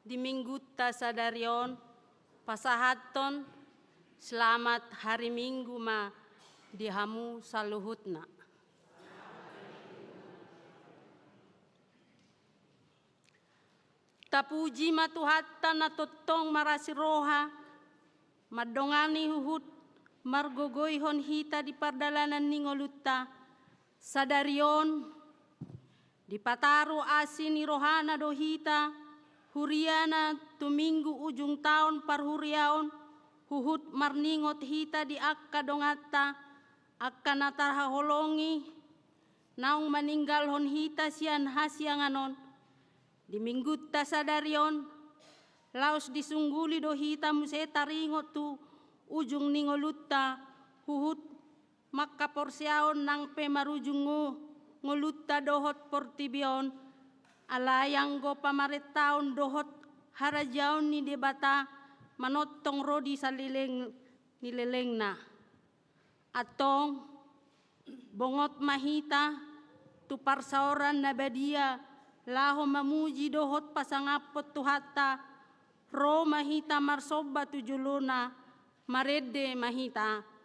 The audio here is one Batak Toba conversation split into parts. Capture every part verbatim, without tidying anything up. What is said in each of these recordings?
Di minggunta sadari on, pasahathon selamat hari Minggu ma di hamu saluhutna. Tapuji ma Tuhanta na tongtong marasi roha, mandongani huhut margogoihon hita di pardalanan ni ngolunta. Sadari on, dipataru asi ni rohana do hita, huriana tu minggu ujung taon parhuriaon, huhut marningot hita di angka donganta, angka na tarhaholongi, naung maninggalhon hita sian hasiangan on. Di minggunta sadari on, laos disungguli do hita muse taringot tu ujung ni ngolunta, huhut mangkaporseaon nang pe marujung ngo-, ngolunta dohot portibi on, alai anggo pamarentaon dohot harajaon ni Debata manongtong ro di saleleng ni lelengna. Antong, bongot ma hita tu parsaoran na badia laho mamuji dohot pasangaphon Tuhanta, ro ma hita marsomba tu jolona, marende ma hita.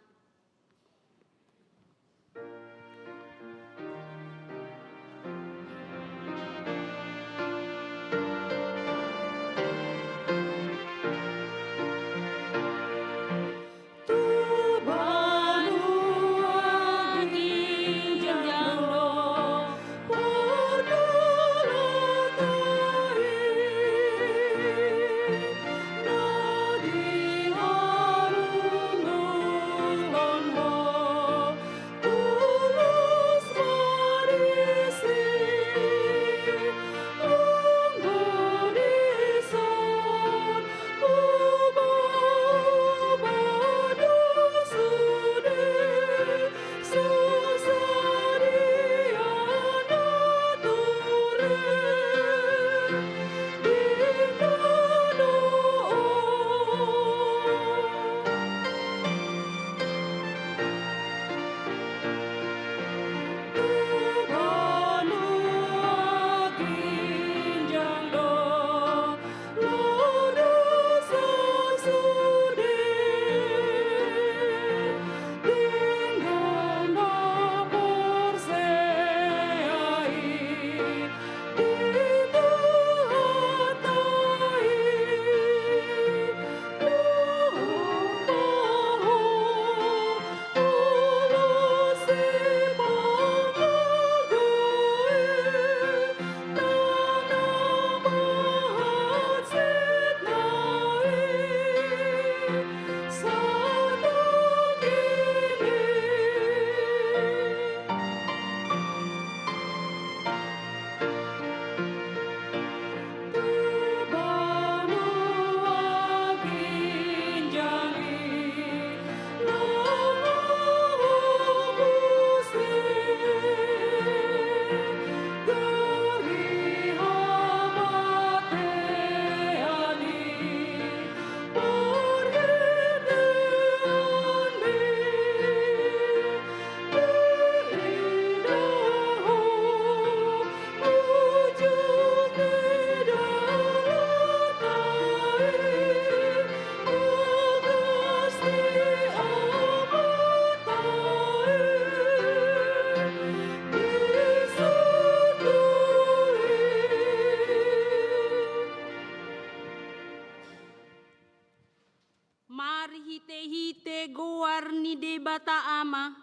Marhitehite goar ni Debata Ama,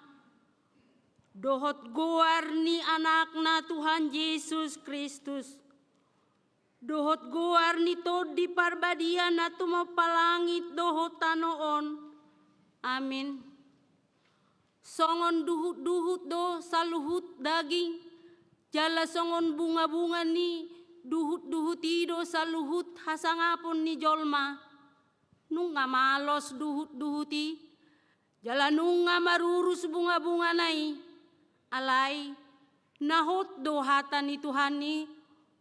dohot goar ni Anakna Tuhan Jesus Kristus, dohot goar ni Tondi Parbadia na tumompa langit dohot tano on. Amin. Songon duhut-duhut do saluhut daging, jala songon bunga-bunga ni duhut-duhut i do saluhut hasangapon ni jolma. Nunga malos duhut-duhut i, jala nunga marurus bunga-bungana i, alai na hot do hata ni Tuhan i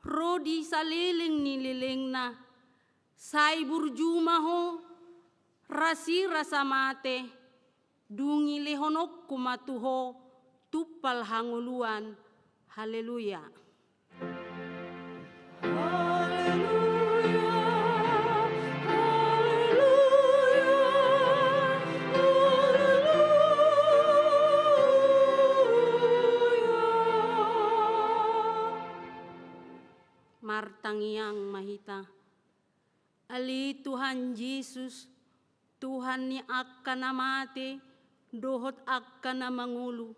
ro di saleleng ni lelengna. Sai burju ma ho, rasirasa mate, dung i lehononku ma tu ho tumpal hangoluan. Haleluya. Haleluya. Martangiang ma hita. Ale Tuhan Jesus, Tuhan ni angka na mate dohot angka na mangolu,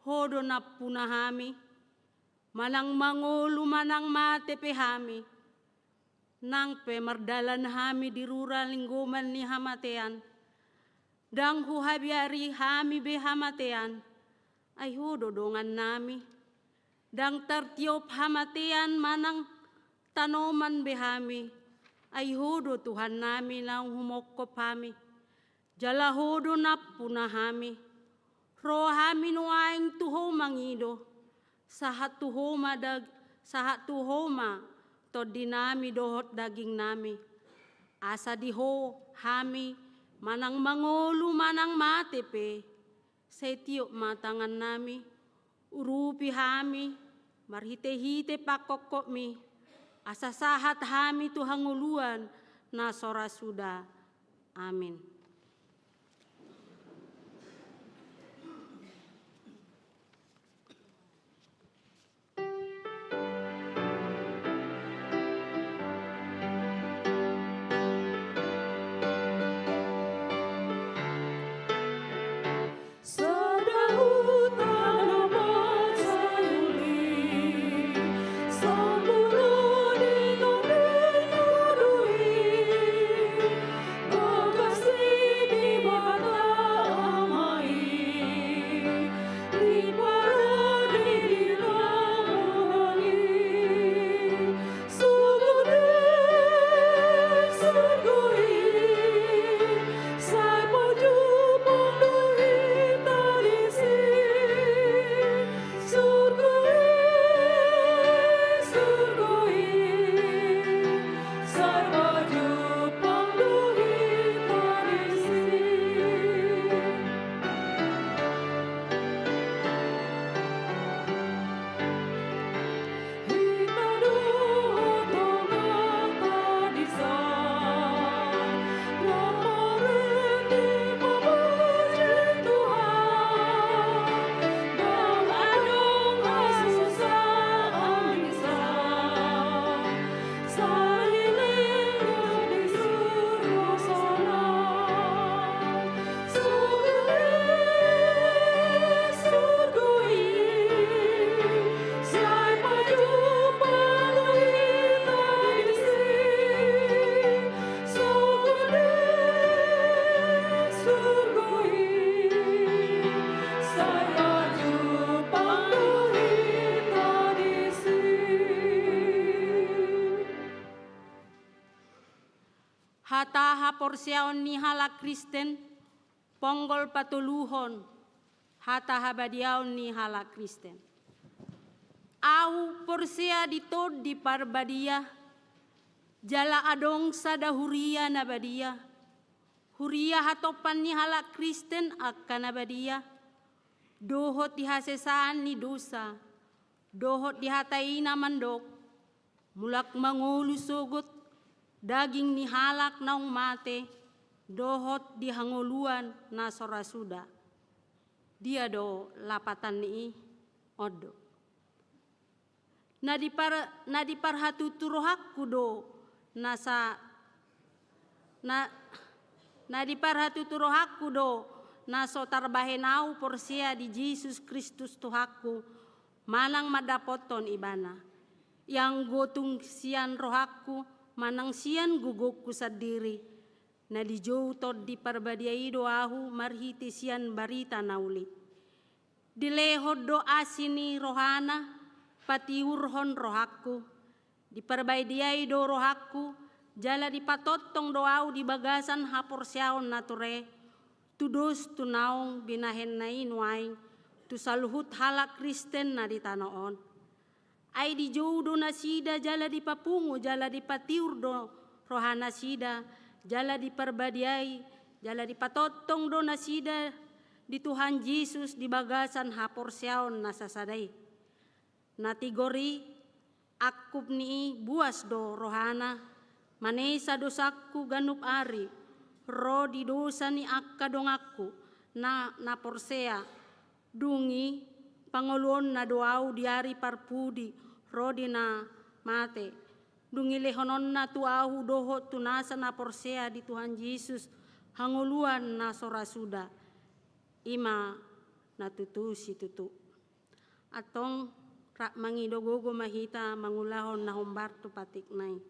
Ho do nampuna hami, manang mangolu manang mate pe hami, nang pe mardalan hami di rura linggoman ni hamatean, ndang huhabiari hami be hamatean, ai Ho do dongannami. Ndang tartiop hamatean manang tanoman be hami, ai Ho do Tuhannami naung humongkop hami. Jala Ho do nampuna hami. Ro hami nuaeng tu Ho mangido, sahat tu Ho ma dag-, sahat tu Ho ma tondinami dohot dagingnami. Asa di Ho hami, manang mangolu manang mate pe, sai tiop ma tangannami, urupi hami marhitehite pangkophopmi, asa sahat hami tu hangoluan na so ra suda. Amin. Hata haporseaon ni halak Kristen, ponggol patoluhon, hata habadiaon ni halak Kristen. Ahu porsea di Tondi Parbadia, jala adong sada huria na badia, huria hatompan ni halak Kristen angka na badia, dohot di hasesaan ni dosa, dohot di hata i na mandok, mulak mangolu sogot daging ni halak naung mate, dohot di hangoluan na so ra suda. Dia do lapatan ni i? On do. Na dipar-, na diparhatutu rohangku do, na sa-, na, na diparhatutu rohangku do, na so tarbahen ahu porsea di Jesus Kristus Tuhanku, manang mandapothon Ibana. Ianggo tung sian rohangku, manang sian gogongku sandiri, na dijou Tondi Parbadia i do ahu marhite sian barita na uli. Dilehon do asi ni rohana, patiurhon rohangku. Diparbadia i do rohangku, jala dipatongtong do ahu di bagasan haporseaon na ture, tu dos tu naung binahenna i nuaeng, tu saluhut halak Kristen na di tano on. Ai dijou do nasida jala dipapungu jala dipatiur do rohanasida, jala diparbadiai, jala dipatongtong do nasida di Tuhan Jesus di bagasan haporseaon na sasada i. Na tigor i, angkup ni i buas do rohana, manesa dosangku ganup ari, ro di dosa ni angka donganku na, na porsea, dung i pangoluonna do ahu di ari parpudi ro di na mate, Dung i lehononna tu ahu dohot tu nasa na porsea di Tuhan Jesus hangoluan na so ra suda, i ma na tutu situtu. Antong rap mangido gogo ma hita mangulahon na hombar tu patikna i.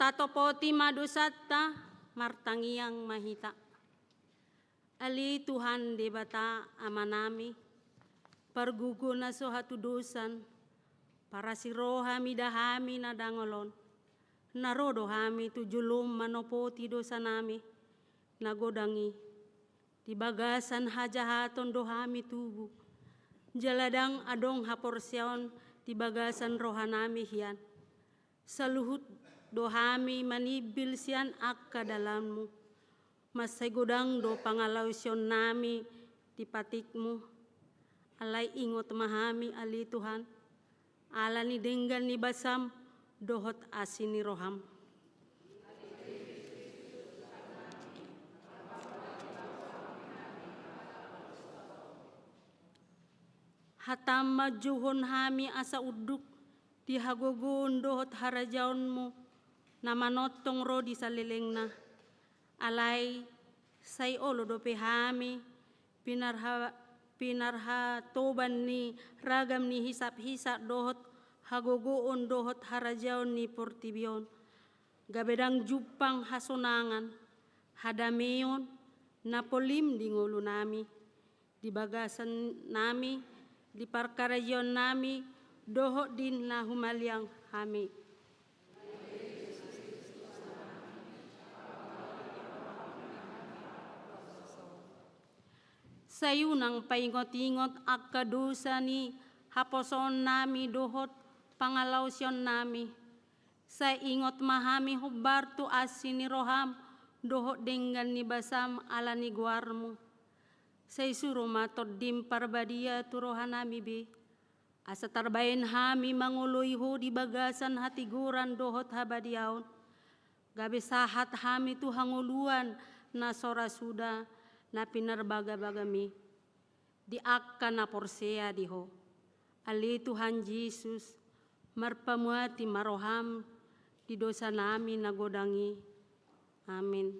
Tatopoti ma dosanta, martangiang ma hita. Ale Tuhan Debata Amanami, pargogo na so hatudosan, parasi roha mida hami na dangol on, na ro do hami tu jolom manopoti dosanami na godang i. Di bagasan hajahaton do hami tubu, jala ndang adong haporseaon di bagasan rohanami hian. Saluhut do hami manimbil sian angka dalanmu. Mansai godang do pangalaosionnami di patikmu. Alai ingot ma hami, ale Tuhan, ala ni denggan ni basam dohot asi ni roham. Hatam manjouhon hami asa unduk di hagogoon dohot harajaonmu na manongtong ro di salelengna. Alai sai olo dope hami pinarha-, pinarhatoban ni ragam ni hisap-hisap dohot hagogoon dohot harajaon ni portibi on. Gabe ndang jumpang hasonangan, hadameon, na polim di ngolunami, di bagasannami, di parkarejoannami, dohot di na humaliang hami. Sai unang paingot-ingot angka dosa ni haposoonnami dohot pangalaosionnami. Sai ingot ma hami hombar tu asi ni roham dohot denggan ni basam ala ni goarmu. Sai suru ma Tondim Parbadia tu rohanami be, asa tarbaen hami mangoloi ho di bagasan hatigoran dohot habadiaon. Gabe sahat hami tu hangoluan na so ra suda na pinarbagabagami di angka na porsea di ho. Ale Tuhan Jesus, marpamuati ma roham di dosanami na godang i. Amin.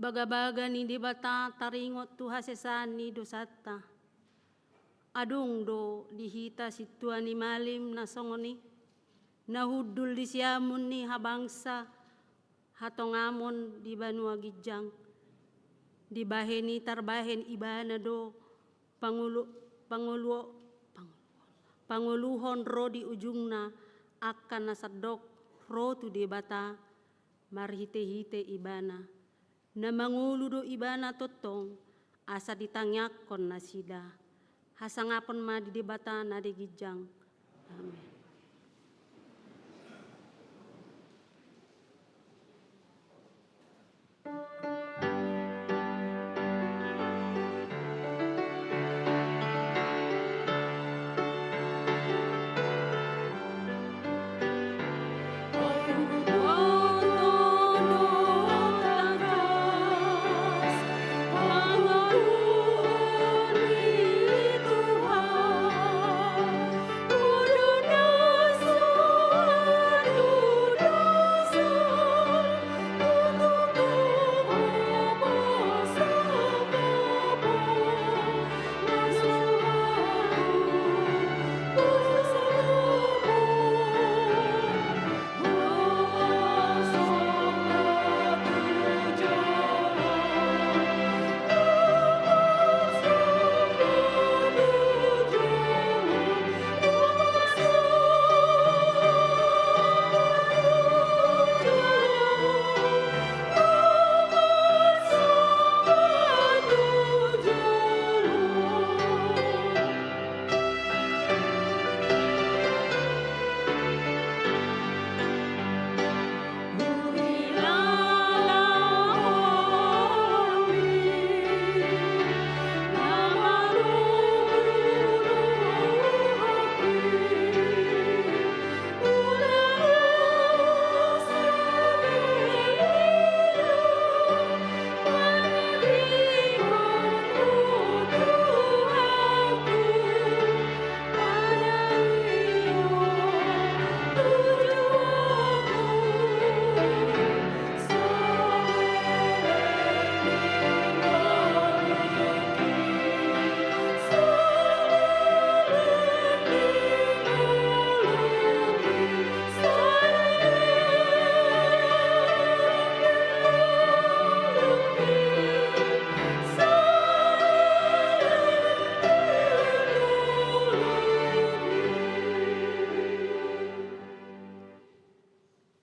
Bagabaga ni Debata taringot tu hasesaan ni dosanta. Adong do di hita sintua ni malim na songon i, na hundul di siamun ni habangsa hatongamon di banua ginjang. Dibahen i tarbahen ibana do pangolu-, pangoluo-, pangoluhon ro di ujungna angka na sandok ro tu Debata marhitehite ibana. Na mangolu do ibana tongtong asa ditangiangkon nasida. Hasangapon ma di Debata na di ginjang. Amen.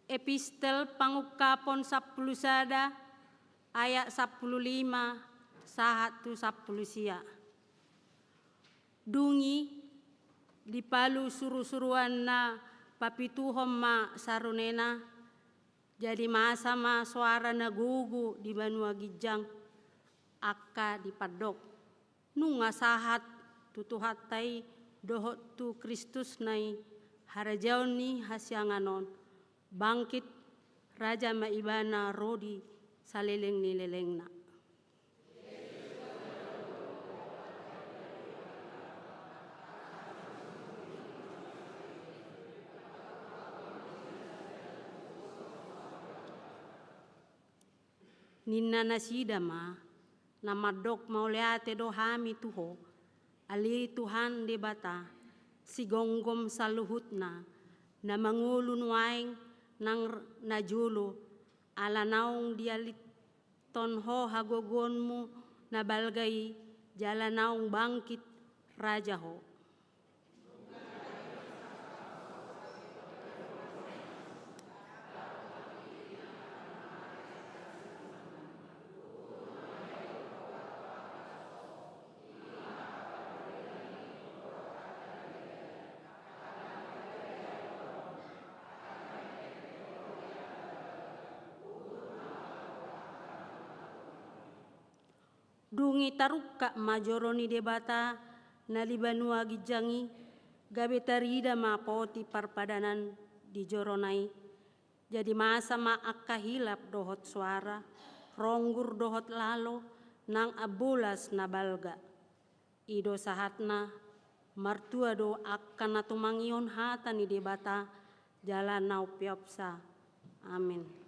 Epistel Pangungkapon sampulu sada, ayat sampulu lima sahat tu sampulu sia. Dung i dipalu surusuruanna papituhon ma sarunena, jadi masa ma soara na gogo di banua ginjang, angka dipandok: Nunga sahat tu Tuhanta i dohot tu Kristusna i harajaon ni hasiangan on. Bangkit, raja ma ibana ro di saleleng ni lelengna. Ninna nasida ma: Na mandok mauliate do hami tu Ho, ale Tuhan Debata, sigomgom saluhutna, na mangolu nuaeng nang r-, najolo, ala naung dialithon Ho hagogoonmu na balga i, jala naung bangkit raja Ho. Dung i tarungkap ma joro ni Debata na di banua ginjang i, gabe tarida ma poti parpadanan di jorona i. Jadi masa ma angka hilap dohot soara, ronggur dohot lalo, nang ambolas na balga. I do sahatna. Martua do angka na tumangihon hata ni Debata jala na umpeopsa. Amen.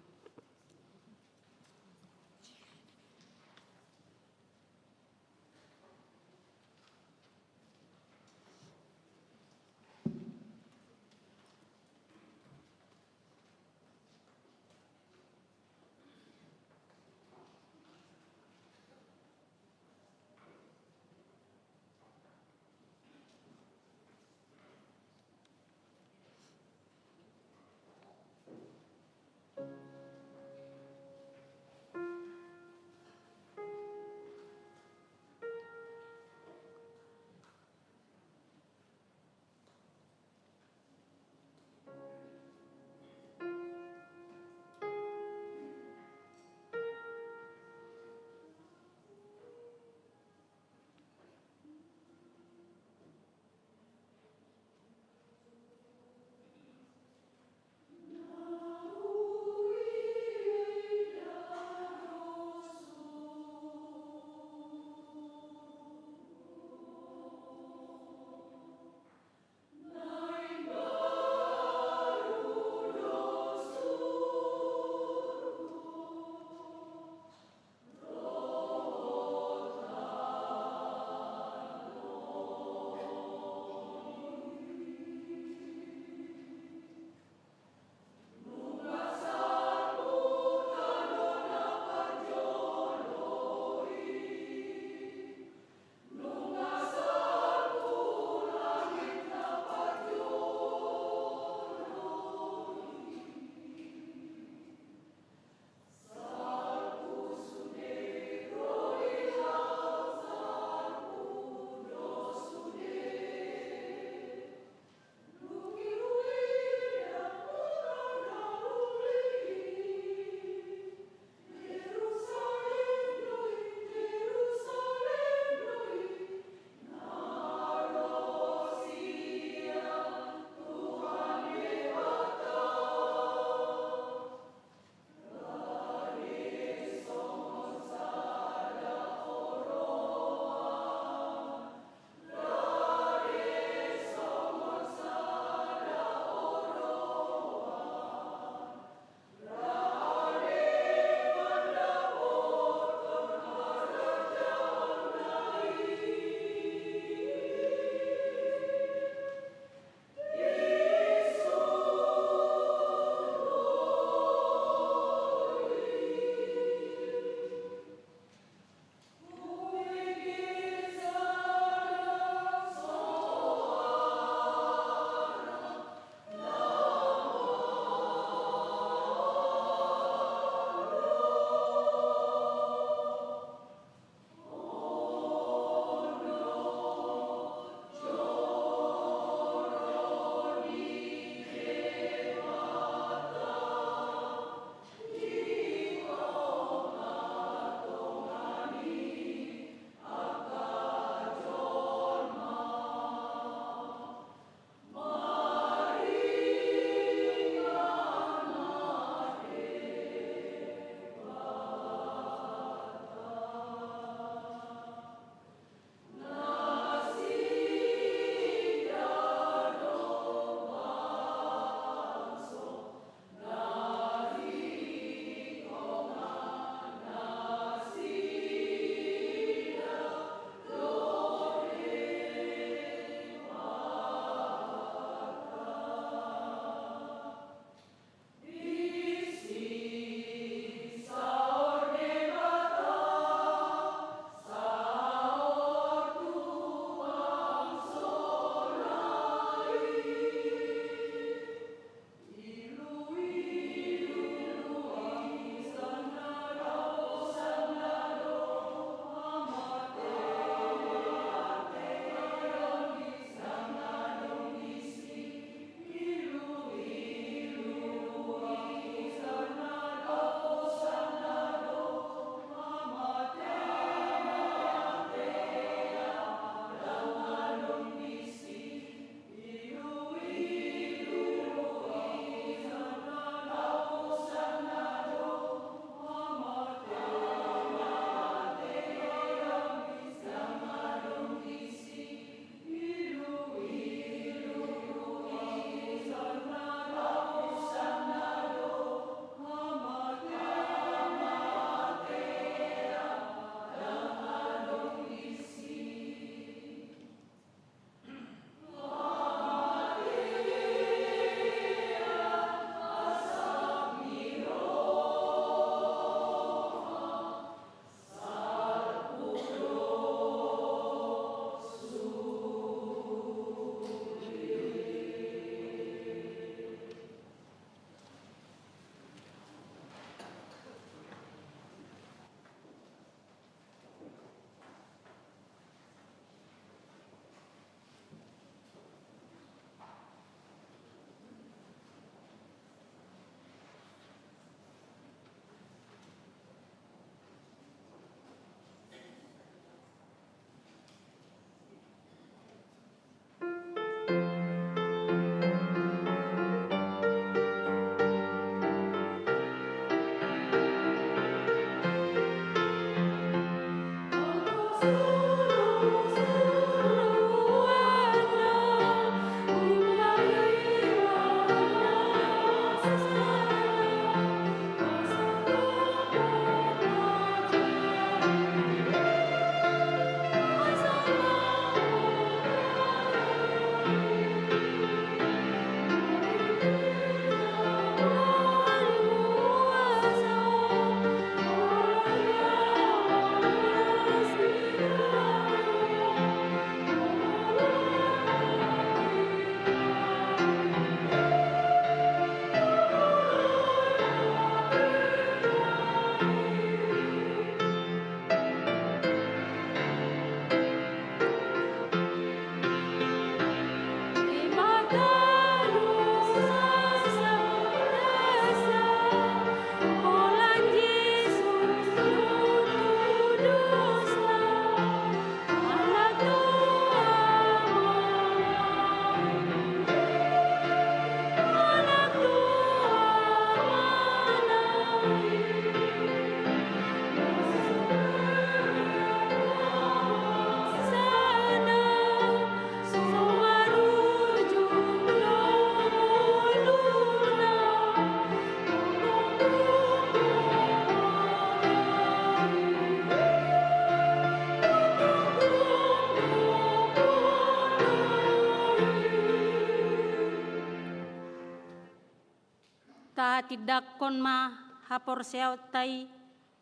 Tindangkon ma haporseaonta i,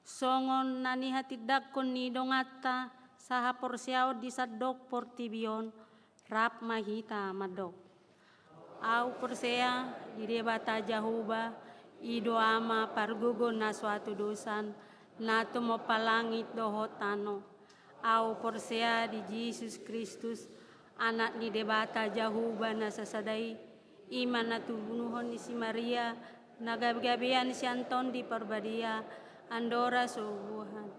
songon na nihatindangkon ni donganta sahaporseaon di sandok portibi on, rap ma hita mandok. Ahu porsea di Debata Jahowa, i do Ama pargogo na so hatudosan, na tumompa langit dohot tano. Ahu porsea di Jesus Kristus, Anak ni Debata Jahowa na sasada i, i ma na tubunuhon ni si Maria, na gabegabean sian Tondi Parbadia, andora so buhan.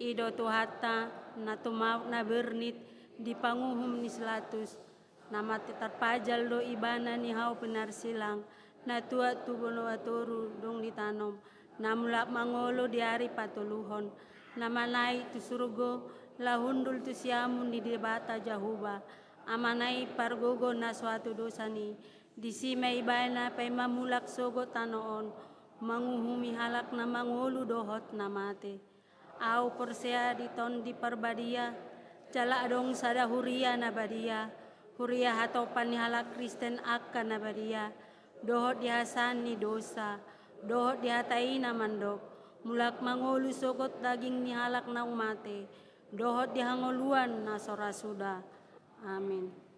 I do Tuhanta, na tumaon na bernit di panguhum ni si Latus, na mate tarpajal do Ibana ni hau pinarsilang, na tuat tu banua toru dung ditanom, na mulak mangolu di ari patoluhon, na manaek tu surgo, laho hundul tu siamun ni Debata Jahowa, Amana i pargogo na so hatudosan i, disi ma Ibana paima mulak sogot tano on, manguhumi halak na mangolu dohot na mate. Ahu porsea di Tondi Parbadia, jala adong sada huria na badia, huria hatopan ni halak Kristen angka na badia, dohot di hasaan ni dosa, dohot di hata i na mandok, mulak mangolu sogot daging ni halak naung mate, dohot di hangoluan na so ra suda. Amin.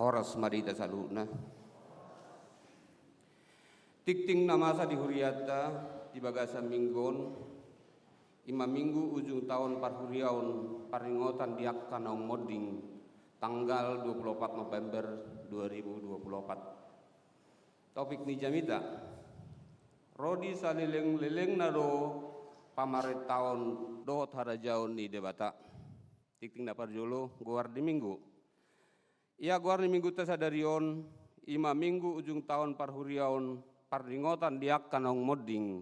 Horas ma di hita saluhutna. Tingting na masa di hurianta di bagasan minggu on, ima minggu ujung taon parhuriaon, parningotan di angka naung monding, tanggal dua puluh opat November dua ribu dua puluh opat. Topik ni jamita: Ro di salelenglelengna do pamarentaon dohot harajaon ni Debata. Tingting na parjolo, goar ni minggu. Ia goar ni minggunta sadari on, ima minggu ujung taon parhuriaon, parningotan di angka naung monding.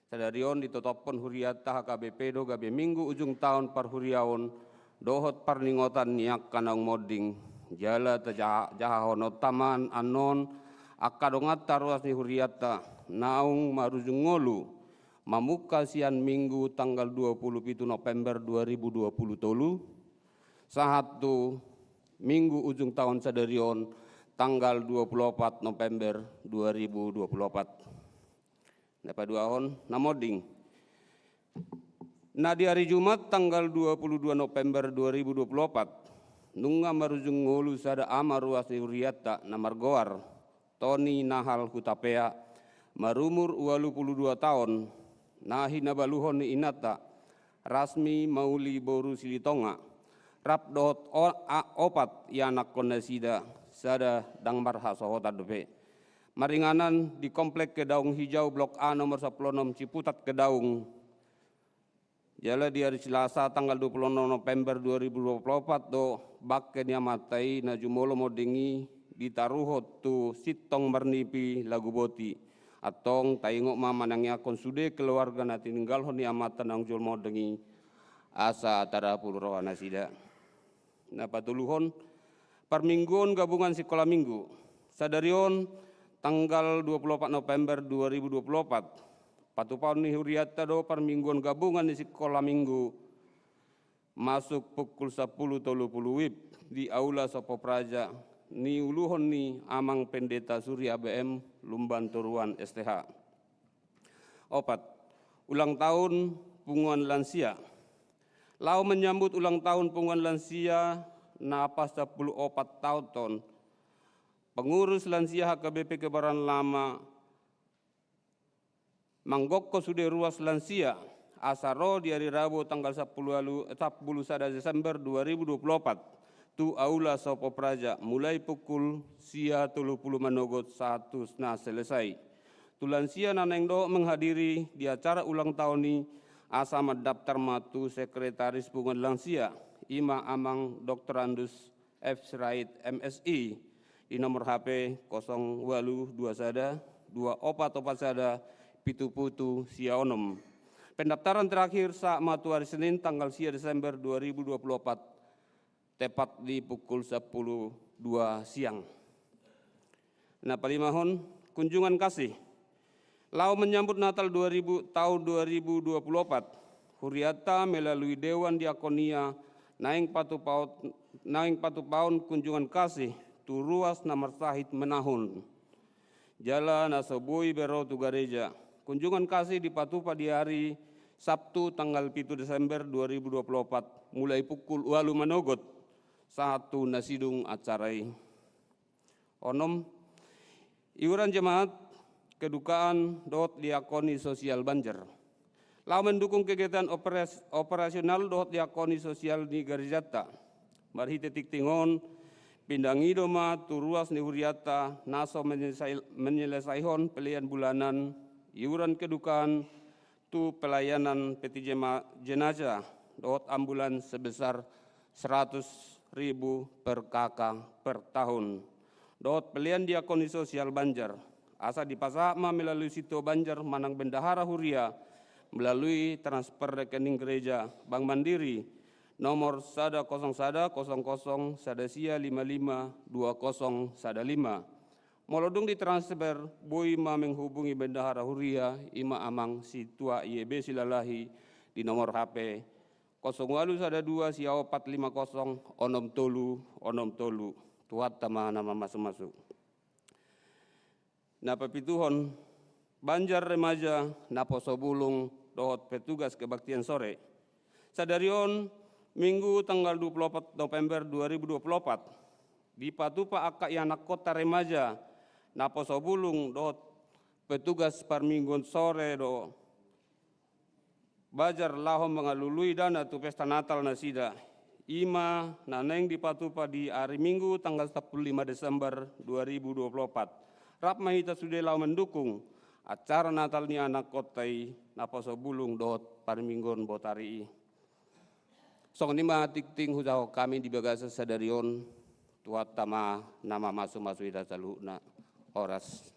Sadari on ditotophon hurianta H K B P do gabe minggu ujung taon parhuriaon dohot parningotan ni angka naung monding. Jala tajaha-, jahahononta ma annon angka donganta ruas ni hurianta naung marujung ngolu, mamungka sian minggu tanggal dua puluh pitu November dua ribu dua puluh tolu, sahat tu minggu ujung taon sadari on, tanggal dua puluh opat November dua ribu dua puluh opat. Na paduahon, na monding. Na di ari Jumat tanggal dua puluh dua November dua ribu dua puluh opat, nunga marujung ngolu sada ama ruas ni hurianta na margoar Tony Nahal Hutapea, marumur ualu puluh dua taon, na hinabaluhon ni inanta, Rasmi Mauli boru Silitonga, rap dohot o-, a-, opat ianakhon nasida, sada ndang marhasohotan dope. Maringanan di Komplek Kedaung Hijau Blok A nomor sampulu onom Ciputat Kedaung. Jala di ari Selasa tanggal dua puluh onom November dua ribu dua puluh opat do bangke ni amanta i na jumolo monding i ditaruhon tu Sintong Marnipi Laguboti. Antong taingot ma manangiangkon sude keluarga na tininggalhon ni amanta naung jumolo monding i, asa tarapul roha nasida. Na patoluhon, parmingguon gabungan sikola minggu. Sadari on, tanggal dua puluh opat November dua ribu dua puluh opat, patupaon ni hurianta do parmingguon gabungan ni sikola minggu, masuk pukul sampulu tolu pulu WIB di Aula Sopo Praja, niuluhon ni Amang Pendeta Surya B M Lumban Toruan S T H. Opat, ulang tahun punguan lansia. Laho menyambut ulang tahun punguan lansia na pasampulu opat taon on, pengurus lansia H K B P Kebayoran Lama manggokhon sude ruas lansia, asa ro di ari Rabu tanggal sampulu ualu, sampulu sada Desember dua ribu dua puluh opat, tu Aula Sopo Praja, mulai pukul sia tolu pulu manogot sahat tu na selesai. Tu lansia na naeng dohot menghadiri di acara ulang tahun i, asa mandaptar ma tu sekretaris punguan lansia, ima Amang Doktorandus F Sirait M Si, di nomor H P kosong ualu dua sada, dua opat opat sada, pitu pitu sia onom. Pendaftaran terakhir sahat ma tu ari Senin tanggal sia Desember dua ribu dua puluh opat, tepat di pukul sampulu dua siang. Na palimahon, kunjungan kasih. Laho menyambut Natal dua ribu, tahun dua ribu dua puluh opat, hurianta melalui Dewan Diakonia naeng patupaon, naeng patupaon kunjungan kasih tu ruas na marsahit menahun. Jala na so boi be ro tu gareja, kunjungan kasih dipatupa di ari Sabtu tanggal pitu Desember dua ribu dua puluh opat, mulai pukul ualu manogot sahat tu na sidung acara i. Onom, iuran jemaat, kedukaan dohot diakoni sosial Banjar. Laho mendukung kegiatan operas-, operasional dohot diakoni sosial ni garejanta. Marhite tingting on, pindangido ma tu ruas ni hurianta na so menyelesai-, menyelesaihon pelean bulanan, iuran kedukaan, tu pelayanan peti jema-, jenazah dohot ambulans sebesar seratus ribu per K K per tahun. Dohot pelean diakoni sosial Banjar, asa dipasahat ma melalui Sintua Banjar manang bendahara huria, melalui transfer rekening gereja Bank Mandiri, nomor sada kosong sada kosong kosong sada sia lima lima dua kosong sada lima. Molo dung ditransfer, boi ma menghubungi bendahara huria, ima Amang Sintua Y B Silalahi, di nomor H P kosong ualu sada dua sia opat lima kosong onom tolu onom tolu. Tuhanta ma na mamasumasu. Na papituhon, Banjar Remaja, Naposobulung dohot petugas kebaktian sore. Sadari on, Minggu tanggal dua puluh opat November dua ribu dua puluh opat, dipatupa angka ianakhonta remaja, naposo bulung dohot petugas parmingguan sore do bazar laho mangalului dana tu pesta Natal nasida. I ma na naeng dipatupa di ari Minggu tanggal sampulu lima Desember dua ribu dua puluh opat. Rap ma hita sude laho mandukung acara Natal ni anakhonta i naposo bulung dohot parmingguan botari i. Songon i ma tingting hujahahon hami di bagasan sadari on. Tuhanta ma na mamasumasu hita saluhutna. Horas.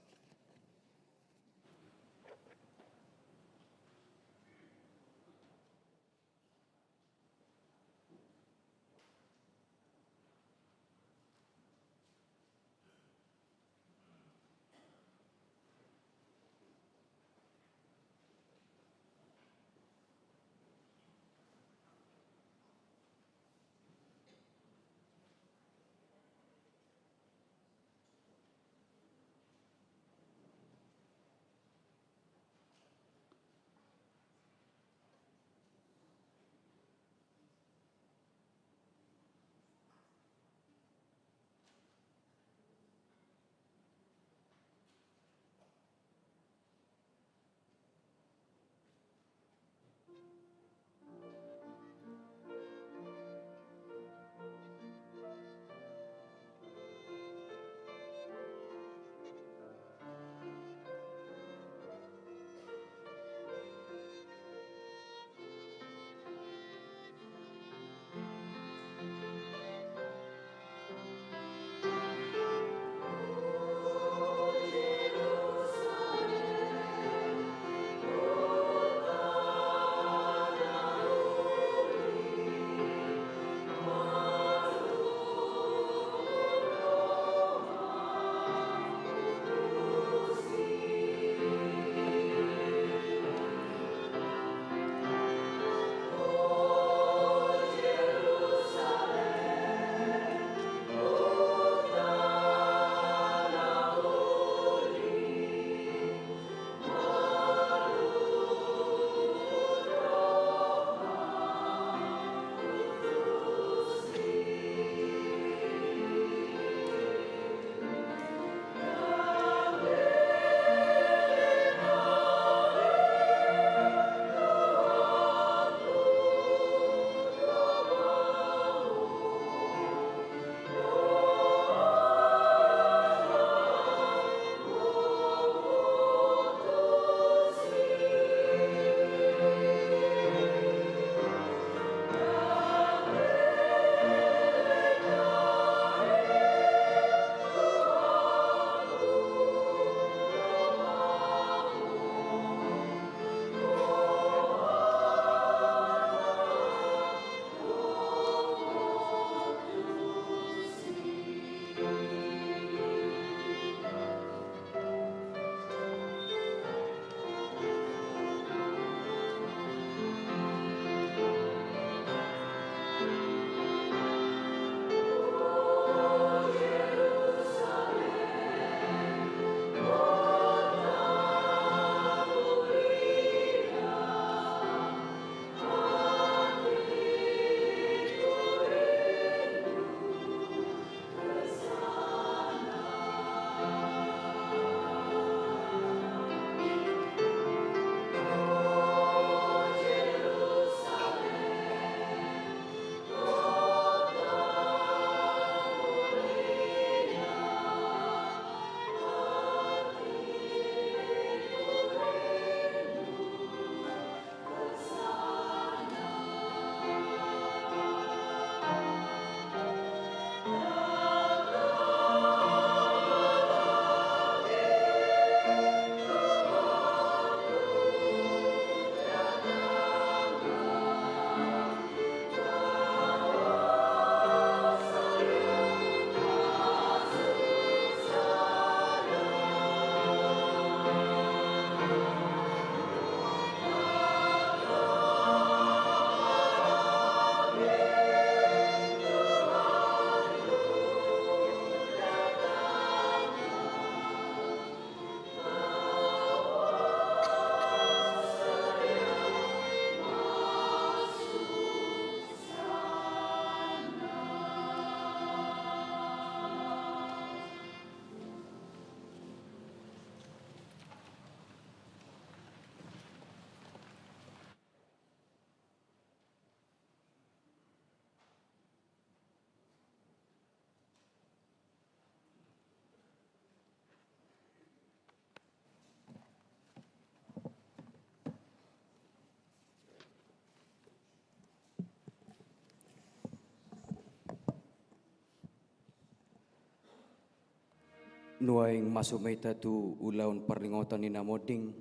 Nuaeng masuk ma hita tu ulaon parningotan ni na monding.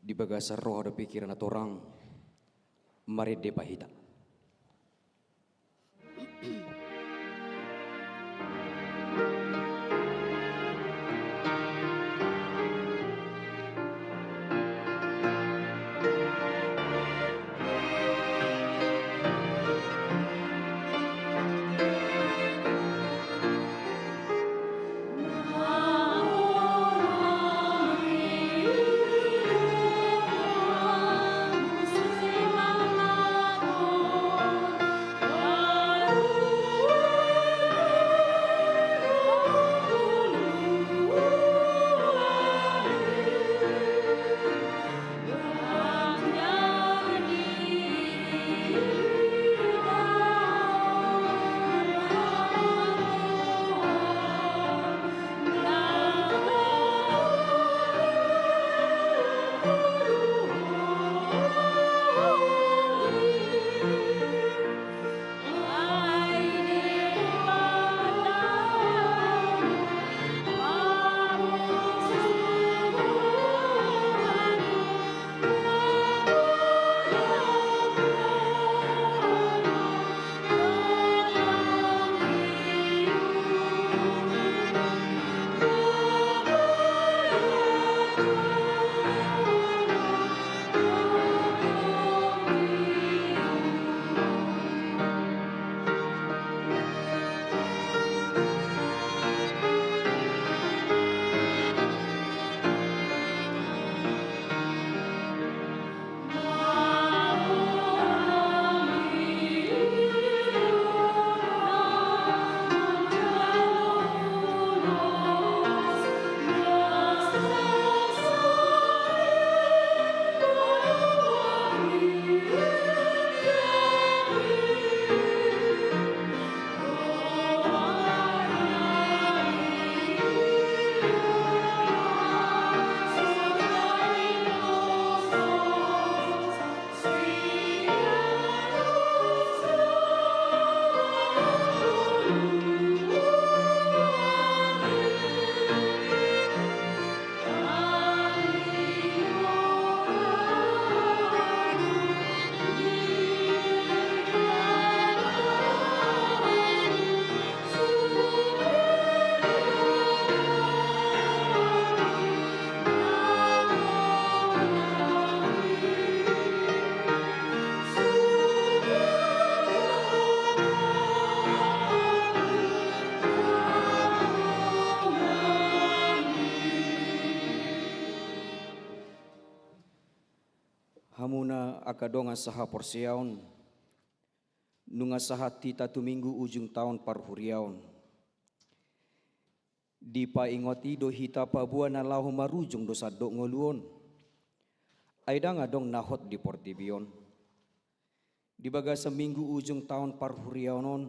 Di bagasan roha dohot pikiran na torang, marende ma hita. Hamuna angka dongan sahaporseaon, nunga sahat hita tu minggu ujung taon parhuriaon. Dipaingot i do hita paboa na laho marujung do sandok ngolu on. Ai ndang adong na hot di portibi on. Di bagasan minggu ujung taon parhuriaon on,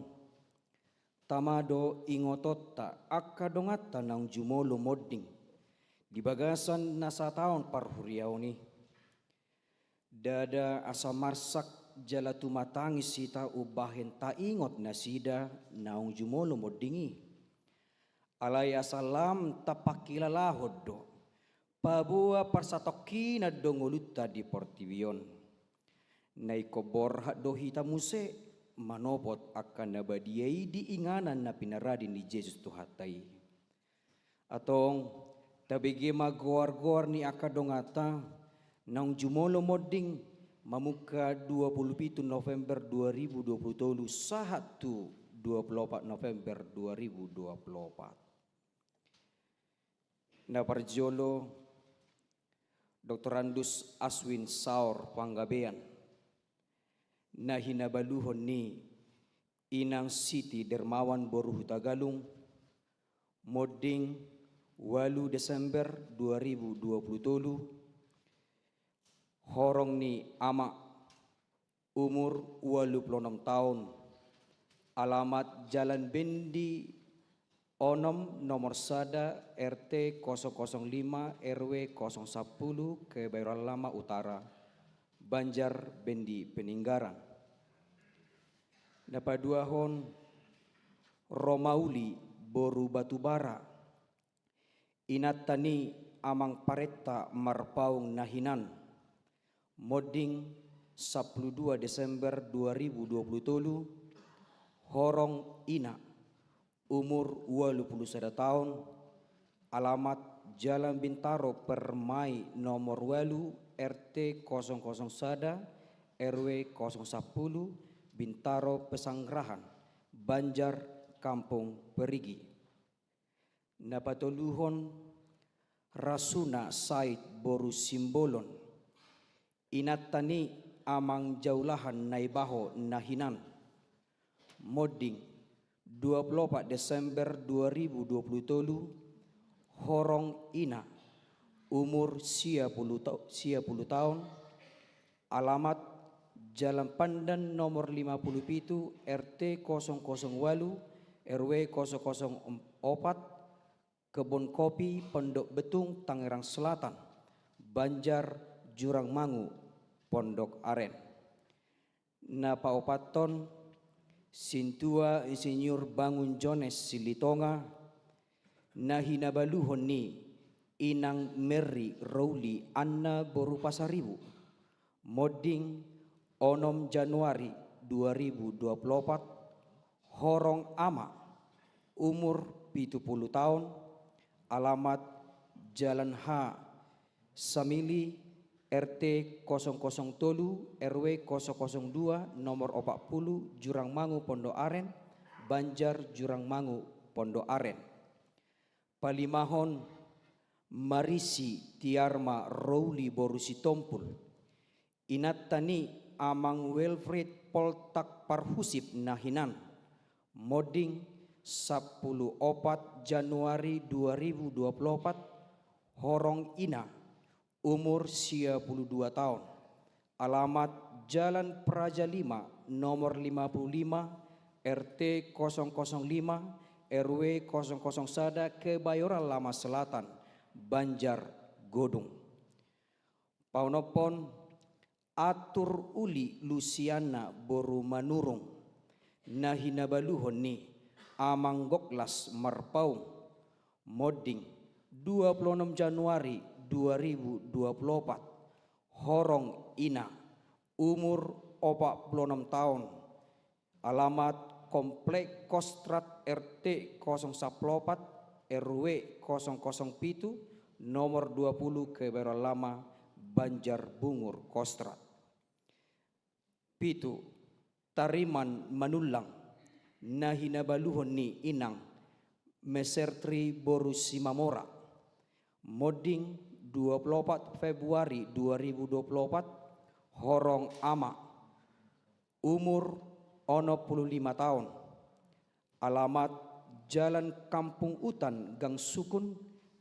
tama do ingotonta angka donganta naung jumolo monding di bagasan na sataon parhuriaon i. Ndada asa marsak jala tumatangis hita umbahen taingot nasida naung jumolo monding i. Alai asa lam tapangkilalahon do, paboa parsatongkinan do ngolunta di portibi on. Na ingkon borhat do hita muse manopot angka na badia i di inganan na pinarade ni Jesus Tuhanta i. Antong, tabege ma goar-goar ni angka donganta naung jumolo monding mamungka dua pulu pitu November dua ribu dua pulu tolu sahat tu dua pulu opat November dua ribu dua pulu opat. Na parjolo, Doktorandus Aswin Saur Panggabean, na hinabaluhon ni Inang Siti Dermawan boru Hutagalung, monding ualu Desember dua ribu dua pulu tolu, horong ni ama, umur ualu pulu onom taon, alamat Jalan Bendi onom, nomor sada, R T kosong kosong lima, R W kosong sampulu, Kebayoran Lama Utara, Banjar Bendi Peninggaran. Na paduahon, Romauli boru Batubara, inanta ni amang parenta Marpaung na hinan. Monding sampulu dua Desember dua ribu dua pulu tolu, horong ina, umur ualu pulu sada taon, alamat Jalan Bintaro Permai nomor ualu, R T kosong kosong sada, R W kosong sampulu, Bintaro Pesanggerahan, Banjar, Kampung Perigi. Na patoluhon, Rasuna Said boru Simbolon, inanta ni amang Jaulahan Naibaho na hinan. Monding dua pulu opat Desember dua ribu dua pulu tolu, horong ina, umur sia pulu ta-, sia pulu taon, alamat Jalan Pandan nomor lima pulu pitu, R T kosong kosong ualu, R W kosong kosong opat, Kebon Kopi, Pondok Betung, Tangerang Selatan, Banjar, Jurang Mangu, Pondok Aren. Na paopathon, Sintua Insinyur Bangun Jones Silitonga, na hinabaluhon ni inang Merry Rouli Anna boru Pasaribu. Monding onom Januari dua ribu dua pulu opat, horong ama, umur pitu pulu taon, alamat Jalan H Samili, R T kosong kosong tolu, R W kosong kosong dua, nomor opat pulu, Jurang Mangu, Pondok Aren, Banjar, Jurang Mangu, Pondok Aren. Palimahon, Marisi Tiarma Rouli boru Sitompul, inanta ni amang Wilfried Poltak Parhusip na hinan. Monding sampulu opat Januari dua ribu dua pulu opat, horong ina, umur sia pulu dua taon, alamat Jalan Praja lima, nomor lima pulu lima, R T kosong kosong lima, R W kosong kosong sada, Kebayoran Lama Selatan, Banjar, Godung. Paonomhon, Atur Uli Lusiana boru Manurung, na hinabaluhon ni amang Goklas Marpaung. Monding dua pulu onom Januari dua ribu dua pulu opat, horong ina, umur opat pulu onom taon, alamat Komplek Kostrad, R T kosong sampulu opat, R W kosong kosong pitu, nomor dua pulu, Kebayoran Lama, Banjar Bungur, Kostrad. Pitu, Tariman Manullang, na hinabaluhon ni inang Mesertri boru Simamora. Monding dua pulu opat Februari dua ribu dua pulu opat, horong ama, umur onom pulu lima taon, alamat Jalan Kampung Utan, Gang Sukun,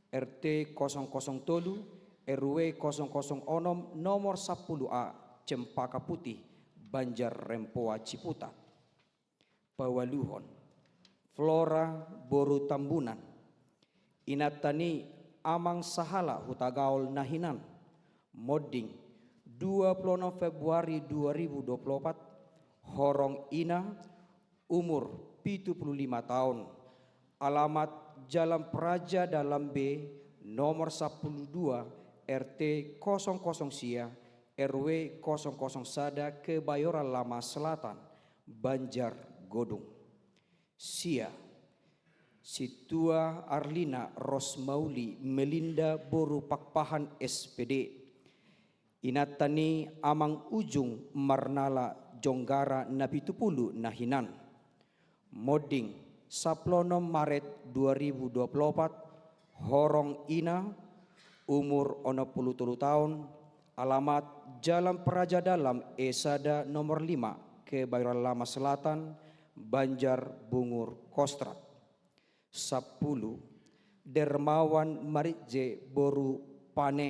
R T kosong kosong tolu, R W kosong kosong onom, nomor sampulu A, Cempaka Putih, Banjar Rempoa, Ciputat. Paualuhon, Flora boru Tambunan, inanta ni amang sahala Hutagaol na hinan. Monding dua pulu onom Februari dua ribu dua pulu opat, horong ina, umur pitu pulu lima taon, alamat Jalan Praja Dalam B, nomor sampulu dua, R T kosong kosong sia, R W kosong kosong sada, Kebayoran Lama Selatan, Banjar, Godung. Sia, Sintua Arlina Rosmauli Melinda boru Pakpahan, S P D, inanta ni amang Ujung Marnala Jonggara na pitu pulu na hinan. Monding sampulu onom Maret dua ribu dua pulu opat, horong ina, umur onom pulu tolu taon, alamat Jalan Praja Dalam E sada nomor lima, Kebayoran Lama Selatan, Banjar, Bungur, Kostrad. Sampulu, Dermawan Maritje boru Pane,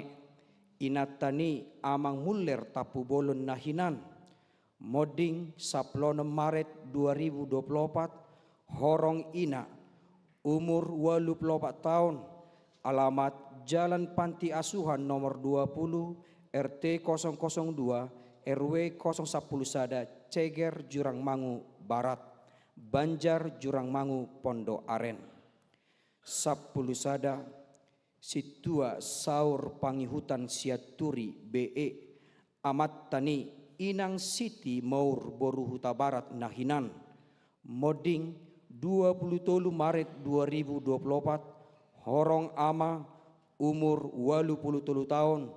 inanta ni amang Muller Tampubolon na hinan. Monding sampulu onom Maret dua ribu dua pulu opat, horong ina, umur ualu pulu opat taon, alamat Jalan Panti Asuhan nomor dua pulu, R T kosong kosong dua, R W kosong sampulu sada, Ceger, Jurang Mangu, Barat, Banjar Jurangmangu Pondok Aren. Sampulu sada, Sintua Saur Pangihutan Sianturi B E, amanta ni Inang Siti Maur boru Hutabarat na hinan. Monding, dua pulu tolu Maret dua ribu dua pulu opat, horong ama, umur ualu pulu tolu taon,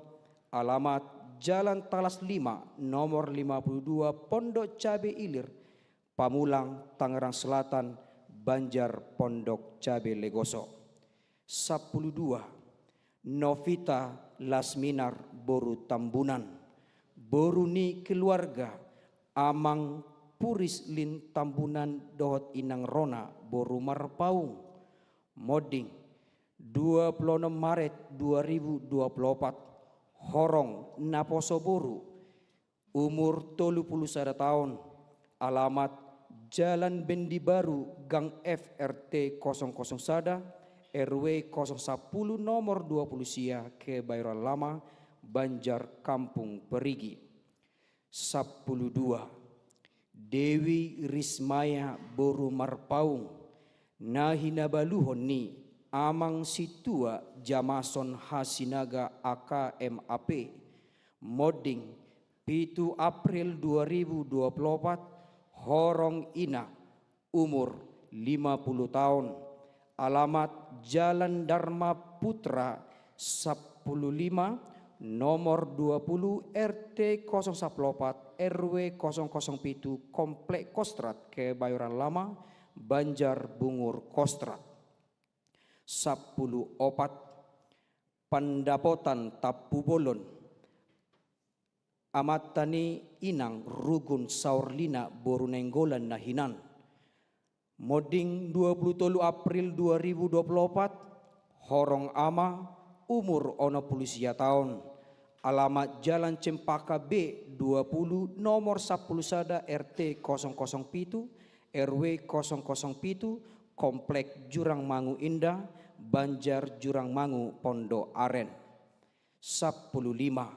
alamat Jalan Talas lima, nomor lima pulu dua, Pondok Cabe Ilir, Pamulang, Tangerang Selatan, Banjar Pondok Cabe Legoso. Sampulu dua, Novita Lasminar boru Tambunan, boru ni keluarga Amang Puris Lin Tambunan dohot Inang Rona boru Marpaung. Monding, dua pulu onom Maret dua ribu dua pulu opat, horong naposo boru, umur tolu pulu sada taon, alamat Jalan Bendi Baru, Gang F, R T kosong kosong sada, R W kosong sapulu, nomor dua pulu sia, Kebayoran Lama, Banjar Kampung Perigi. Sampulu dua, Dewi Rismaya boru Marpaung, na hinabaluhon ni Amang Sintua Jamason Hasinaga A K M A P. Monding, pitu April dua ribu dua pulu opat, horong ina, umur lima pulu taon, alamat Jalan Dharma Putra sampulu lima, nomor dua pulu, R T kosong sapulu opat, R W kosong kosong pitu, Komplek Kostrad, Kebayoran Lama, Banjar Bungur Kostrad. Sampulu opat, Pandapotan Tampubolon, amanta ni Inang Rugun Saurlina boru Nainggolan na hinan. Monding, dua pulu tolu April dua ribu dua pulu opat, horong ama, umur onom pulu sia taon, alamat Jalan Cempaka B dua pulu, nomor sampulu sada, R T kosong kosong pitu, R W kosong kosong pitu, Komplek Jurangmangu Indah, Banjar Jurangmangu, Pondok Aren. Sampulu lima,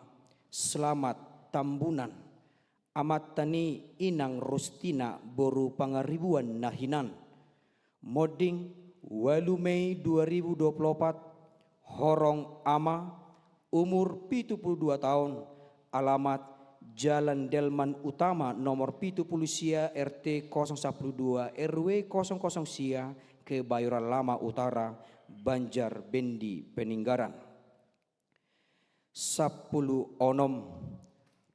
Selamat Tambunan, amanta ni Inang Rustina boru Pangaribuan na hinan. Monding, ualu Mei dua ribu dua pulu opat, horong ama, umur pitu pulu dua taon, alamat Jalan Delman Utama nomor pitu pulu sia, R T kosong sapulu dua, R W kosong kosong sia, Kebayoran Lama Utara, Banjar Bendi Peninggaran. Sampulu onom,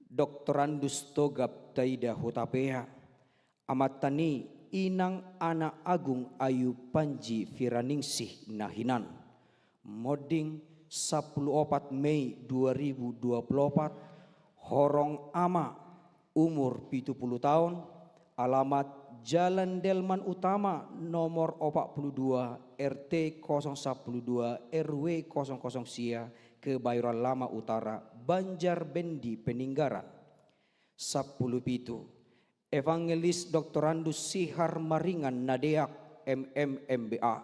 Doktorandus Togab Taida Hutapea, amanta ni Inang Ana Agung Ayu Panji Firaningsih na hinan. Monding, sampulu opat Mei dua ribu dua pulu opat, horong ama, umur pitu pulu taon, alamat Jalan Delman Utama nomor opat pulu dua, R T kosong sapulu dua, R W kosong kosong sia, Kebayoran Lama Utara, Banjar Bendi Peninggaran. Sampulu pitu, Evangelis Doktorandus Sihar Maringan Nadeak, M M, M B A,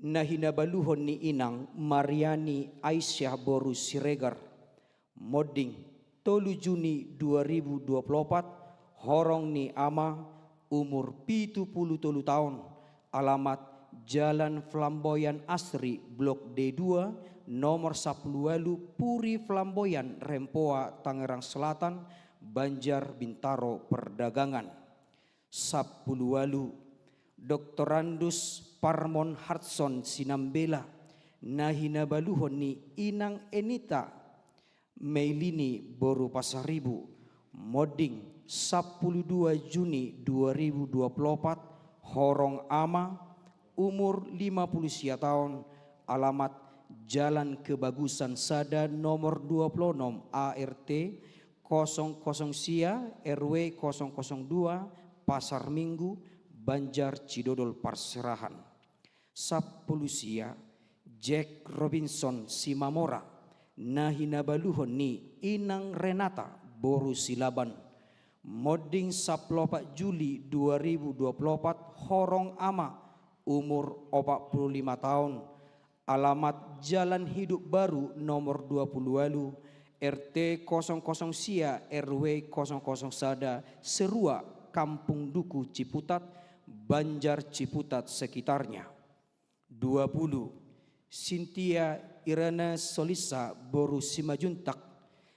na hinabaluhon ni Inang Mariani Aisyah boru Siregar. Monding, tolu Juni dua ribu dua pulu opat, horong ni ama, umur pitu pulu tolu taon, alamat Jalan Flamboyan Asri, Blok D dua, nomor sampulu ualu, Puri Flamboyan, Rempoa, Tangerang Selatan, Banjar Bintaro Perdagangan. Sampulu ualu, Doktorandus Parmon Hudson Sinambela, na hinabaluhon ni Inang Enita Meilini boru Pasaribu. Monding, sampulu dua Juni dua ribu dua pulu opat, horong ama, umur lima pulu sia taon, alamat Jalan Kebagusan Sada nomor dua pulu onom, A R T kosong kosong sia, R W kosong kosong dua, Pasar Minggu, Banjar Cidodol Parserahan. Sampulu sia, Jack Robinson Simamora, na hinabaluhon ni Inang Renata boru Silaban. Monding, sampulu opat Juli dua ribu dua pulu opat, horong ama, umur opat pulu lima taon, alamat Jalan Hidup Baru nomor dua pulu ualu, R T kosong kosong sia, R W kosong kosong sada, Serua, Kampung Duku, Ciputat, Banjar Ciputat sekitarnya. Dua puluh, Sintia Irana Solisa boru Simanjuntak,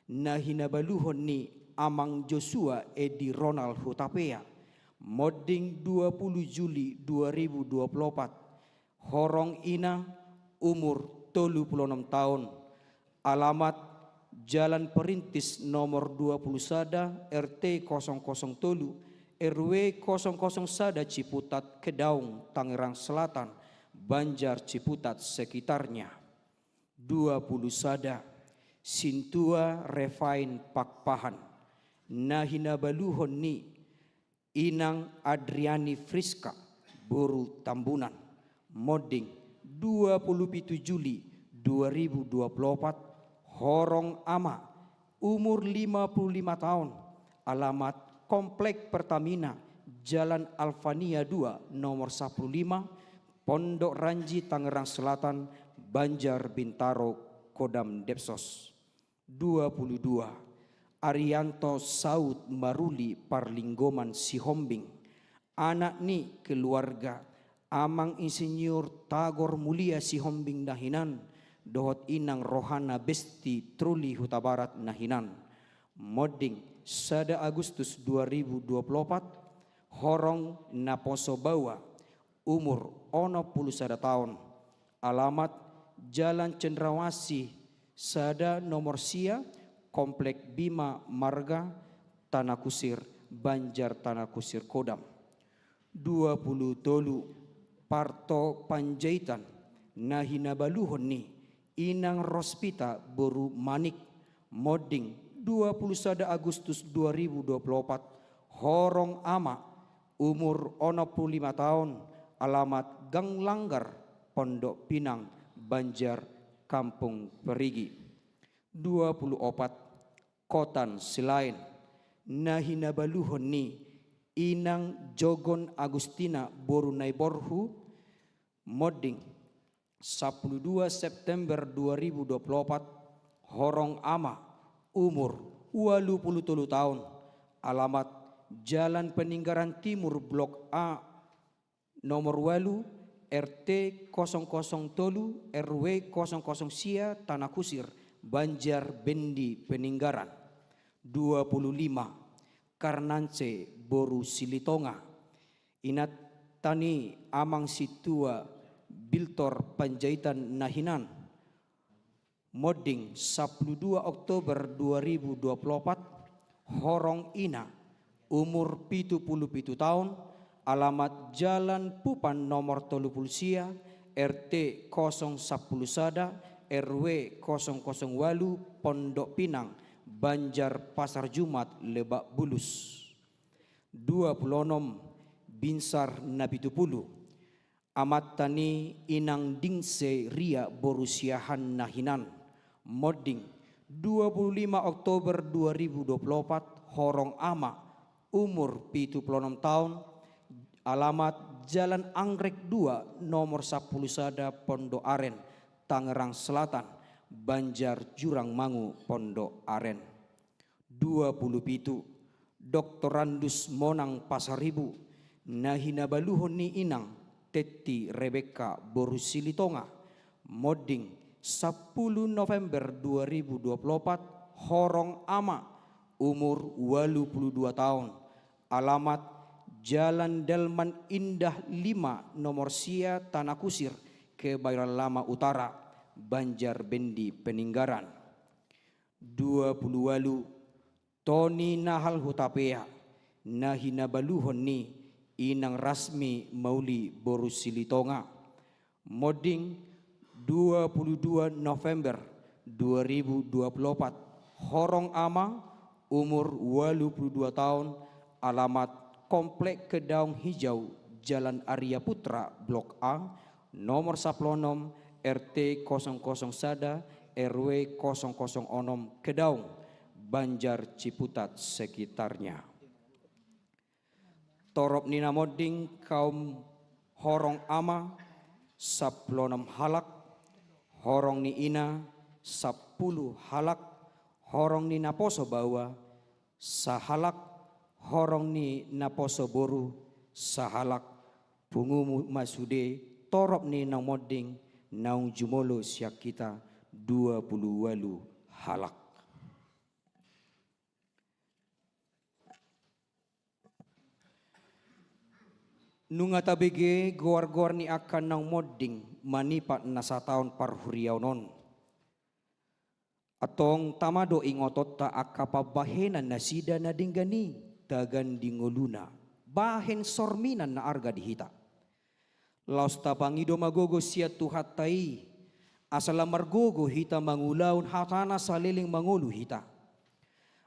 na hinabaluhon ni amang Joshua Edi Ronald Hutapea, Monding dua puluh Juli dua ribu dua puluh opat, horong ina, umur tolu puluh onom taon, alamat Jalan Perintis nomor dua puluh sada, R T kosong kosong tolu, R W kosong kosong sada Ciputat Kedaung, Tangerang Selatan, Banjar Ciputat sekitarnya. Dua puluh sada, Sintua Refain Pakpahan, na hinabaluhon ni inang Adriani Friska boru Tambunan, Monding dua puluh pitu Juli dua ribu dua puluh opat, horong ama, umur lima puluh lima taon, alamat Komplek Pertamina, Jalan Alfania dua, nomor sapuluh lima, Pondok Ranji, Tangerang Selatan, Banjar Bintaro, Kodam Depsos. Dua puluh dua, Arianto Saud Maruli Parlinggoman Sihombing, anak ni keluarga Amang Insinyur Tagor Mulia Sihombing na hinan, dohot inang rohana Besti Truli Hutabarat na hinan. Monding sada Agustus dua ribu dua puluh opat, horong naposo baoa, umur onom puluh sada taon, alamat Jalan Cendrawasih sada nomor sia, Komplek Bima Marga, Tanah Kusir, Banjar Tanah Kusir Kodam. Dua puluh tolu, Parto Panjaitan, na hinabaluhon ni inang Rospita boru Manik, Monding dua puluh sada Agustus dua ribu dua puluh opat, horong ama, umur onom puluh lima taon, alamat Gang Langgar, Pondok Pinang, Banjar, Kampung Perigi. Dua puluh opat, Kotan Silaen, na hinabaluhon ni inang Jogon Agustina boru Naiborhu, Monding sapuluh dua September dua ribu dua puluh opat, horong ama, umur ualu puluh tolu taon, alamat Jalan Peninggaran Timur Blok A, nomor ualu, R T kosong kosong tolu, R W kosong kosong sia, Tanah Kusir, Banjar Bendi Peninggaran. Dua puluh lima, Karnance boru Silitonga, inanta ni amang sintua Biltor Panjaitan na hinan, Monding sapuluh dua Oktober dua ribu dua puluh opat, horong ina, umur pitu puluh pitu taon, alamat Jalan Pupan nomor tolu puluh sia, R T kosong sapuluh sada, R W kosong kosong ualu, Pondok Pinang, Banjar Pasar Jumat, Lebak Bulus. Dua puluh onom, Binsar na pitu puluh, amanta ni inang Dingse Ria boru Siahaan na hinan, Monding dua puluh lima Oktober dua ribu dua puluh opat, horong ama, umur pitu puluh onom taon, alamat Jalan Anggrek dua, nomor sapuluh sada, Pondok Aren, Tangerang Selatan, Banjar Jurangmangu, Pondok Aren. Dua puluh pitu, Doktorandus Monang Pasaribu, na hinabaluhon ni inang Tetti Rebekka boru Silitonga, Monding sapuluh November dua ribu dua puluh opat, horong ama, umur ualu puluh dua taon, alamat Jalan Dalman Indah lima nomor sia, Tanah Kusir, Kebayoran Lama Utara, Banjar Bendi Peninggaran. Dua puluh ualu, Toni Nahal Hutapea, na hinabaluhon ni inang Rasmi Mauli boru Silitonga, Monding dua puluh dua November dua ribu dua puluh opat, horong ama, umur ualu puluh dua taon, alamat Komplek Kedaung Hijau, Jalan Arya Putra, Blok A, nomor sapuluh onom, R T kosong kosong sada, R W kosong kosong onom, Kedaung, Banjar Ciputat sekitarnya. Torop ni na monding, kaum horong ama, sapuluh onom halak, horong ni ina, sapuluh halak, horong ni naposo baoa, sahalak, horong ni naposo boru, sahalak, Pungu ma sude torop ni naung monding naung jumolo sian hita dua pulu ualu halak. Nunga tabege goar-goar ni angka naung monding manipat na sataon parhuriaon on. Antong tama do ingotonta angka pambahenan nasida na denggan i tagan di ngoluna, bahen sorminan na arga di hita. Laos tapangido ma gogo sian Tuhanta i, asa lam margogo hita mangulahon hatana saleleng mangolu hita.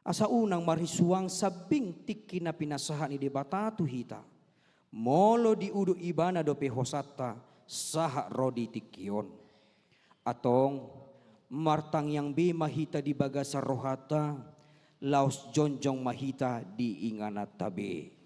Asa unang marisuang sambing tingki na pinasahat ni Debata tu hita. Molo diudut Ibana dope hosanta sahat ro di tingki on. Antong, martangiang be ma hita di bagasan rohanta, laos jongjong ma hita di ingananta be.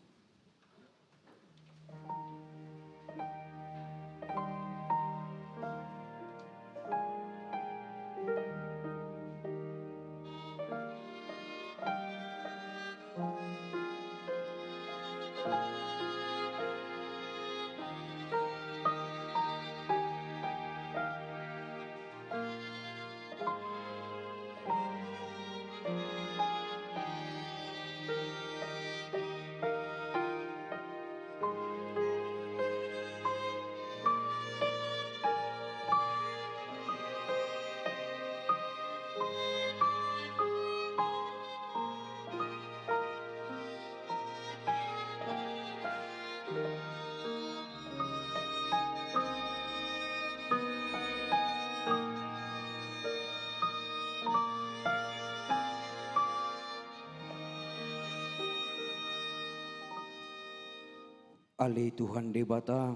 Ale Tuhan Debata,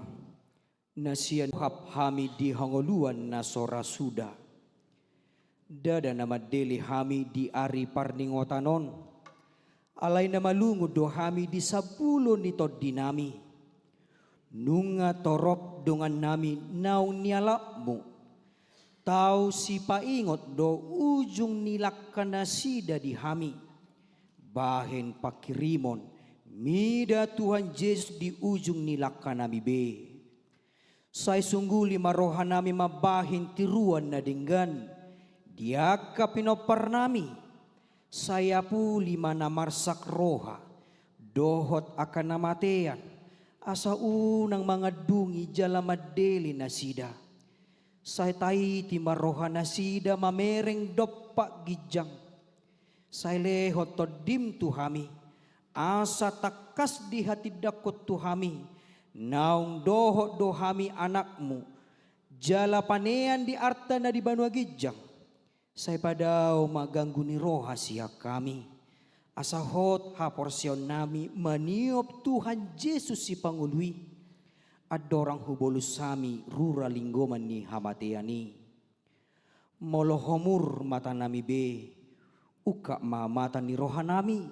na sian hami di hangoluan na so ra suda. Ndada na mandele hami di ari parningotan on, alai na malungun do hami di sambulo ni tondinami. Nunga torop dongannami naung nialapmu. Tau sipaingot do ujung ni langkanasida di hami. Bahen panghirimon mida Tuhan Jesus di ujung ni langkanami be. Sai sungguli ma rohanami mambahen tiruan na denggan di angka pinomparnami. Sai apuli ma na marsak roha dohot angka na matean, asa unang mangandungi jala mandele nasida. Sai taiti ma rohanasida mamereng dompak ginjang. Sai lehon tondim tu hami, asa tangkas dihatindangkon tu hami naung dohot do hami anakmu, jala panean di arta na di banua ginjang. Sai padao ma ganggu ni roha sian hami, asa hot haporseaonnami maniop Tuhan Jesus Sipangolu i, andorang hubolus hami rura linggoman ni hamatean i. Molo homur matanami be, ungkap ma mata ni rohanami,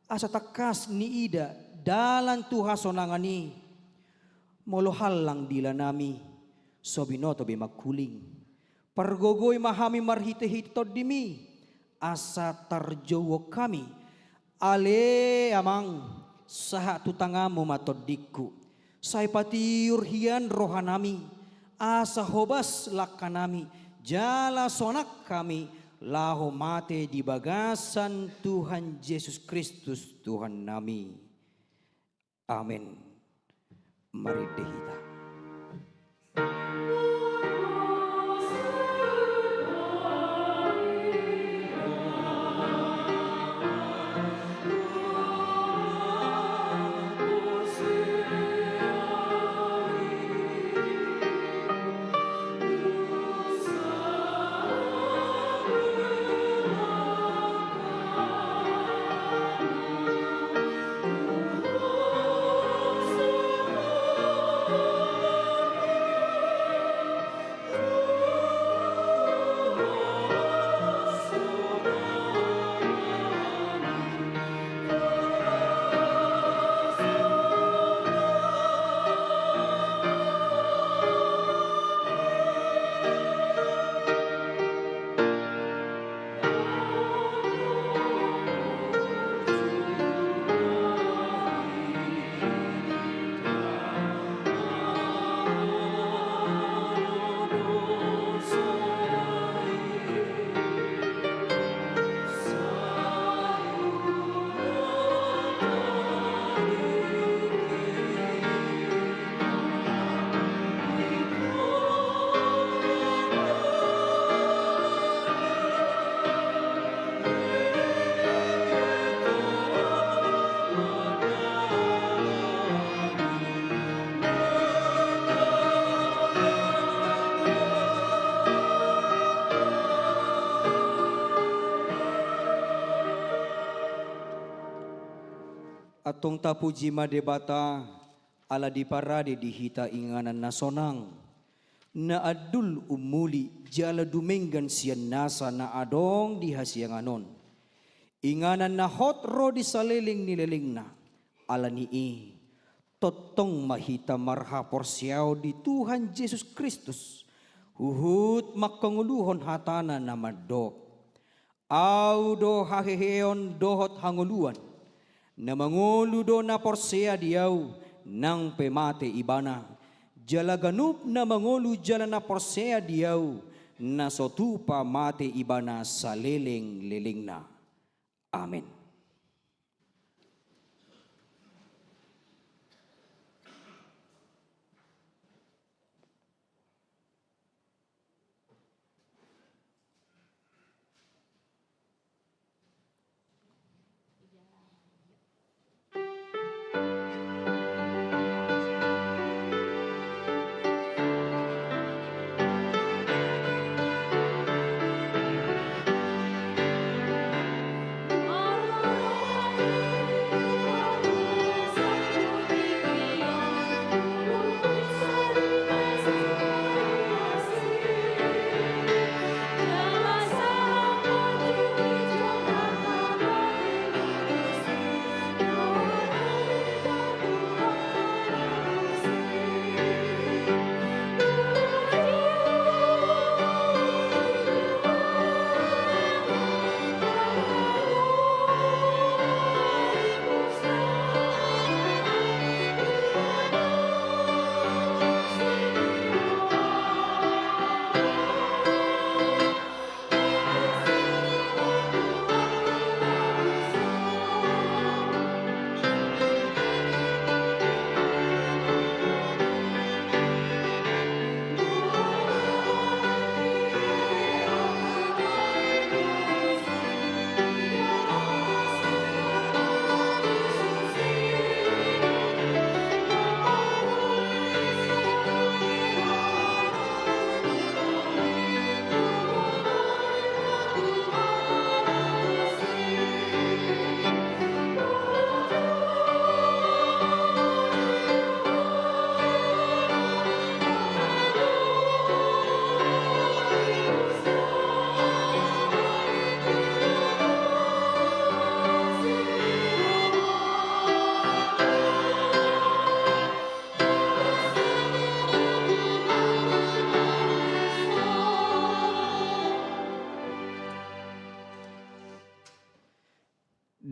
asa tangkas niida dalan tu hasonangan i. Molo hallang dilanami, so binoto be mangkuling. Pargogoi ma hami marhitehite tondim i, asa tarjouon hami. Ale Amang, sahat tu tanganmu ma tondingku. Sai patiur hian rohanami, asa hobas langkanami, jala sonang hami laho mate di bagasan Tuhan Jesus Kristus Tuhannami. Amen. Marende hita. Antong tapuji ma Debata, ala diparade di hita inganan na sonang, na andul umuli jala dumenggan sian nasa na adong di hasiangan on. Inganan na hot ro di saleleng ni lelengna, ala ni i, tongtong ma hita marhaporseaon di Tuhan Jesus Kristus, huhut manghangoluhon hatana na mandok: Ahu do haheheon dohot hangoluan. Na mangolu do na porsea di Ahu, nang pe mate ibana. Jala ganup na mangolu jala na porsea di Ahu, na so tupa mate ibana saleleng-lelengna. Amen.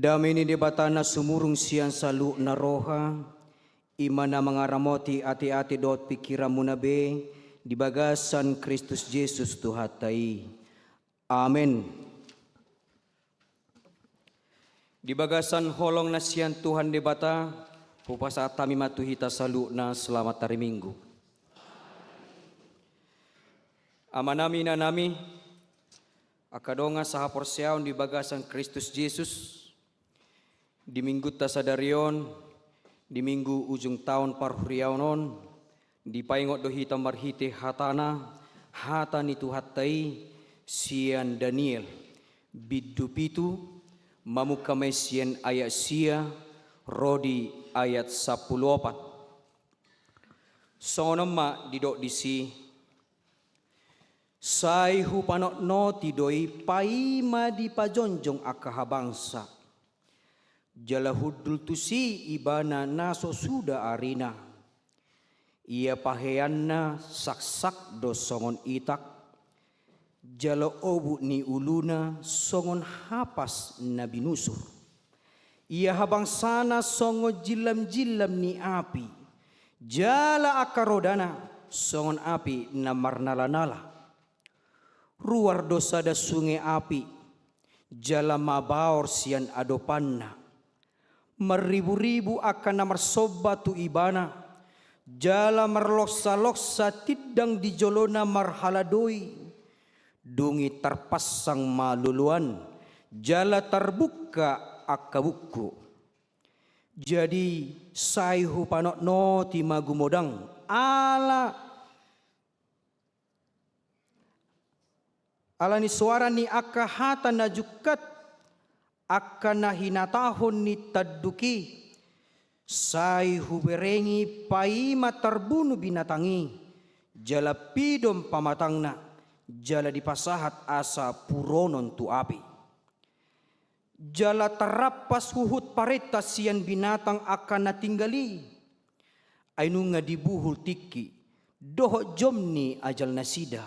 Dame ni Debata na sumurung sian saluhutna roha, i ma na mangaramoti ateate dohot pingkiranmuna be di bagasan Kristus Jesus Tuhanta i. Amen. Di bagasan holong na sian Tuhan Debata, hupasahat hami ma tu hita saluhutna selamat ari Minggu. Amanami, inanami, angka dongan sahaporseaon di bagasan Kristus Jesus, di Minggunta sadari on, di Minggu ujung taon parhuriaon on, dipaingot do hita marhite hatana, hata ni Tuhanta i sian Daniel, bindu pitu, mamungka ma i sian ayat sia, ro di ayat sampulu opat. Songon on ma didok disi: Sai hupanotnoti do i paima dipajongjong angka habangsa. Jala hundul tusi ibana na so suda arina. Ia paheanna saksak do songon itak, jala obuk ni uluna songon hapas na binusur. Ia habangsana songon jillamjillam ni api, jala angka rodana songon api na marnalanala. Ruar do sada sunge api, jala mabaor sian adopanna. Marriburibu angka na marsomba tu ibana, jala marloksaloksa tindang di jolona marhaladoi. Dung i tarpansang ma loloan, jala tarbungka angka bungku. Jadi sai hupanotnoti ma gumodang, ala Ala ni soara ni angka hata na jungkat, angka na hinatahon ni tanduk i, Sai huberengi paima tarbunu binatang i, jala pidom pamatangna, jala dipasahat asa puronon tu api. Jala tarrampas huhut parenta sian binatang angka na tinggal i, ai nunga dibuhul tingki dohot jom ni ajalnasida.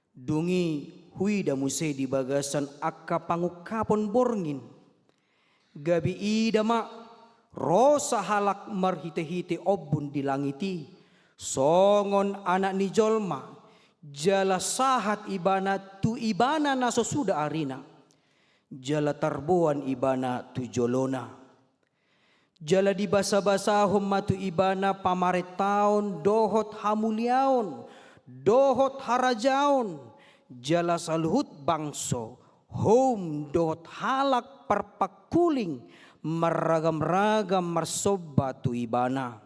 Dung i huida muse di bagasan angka pangungkapon borngin. Gabe ida ma ro sahalak marhitehite ombun di langit i, songon Anak ni jolma, jala sahat ibana tu ibana na so suda arina, jala tarboan ibana tu jolona. Jala dibasabasahon ma tu ibana pamarentaon dohot hamuliaon dohot harajaon, jala saluhut bangso, houm dohot halak parpangkuling marragamragam marsomba tu ibana.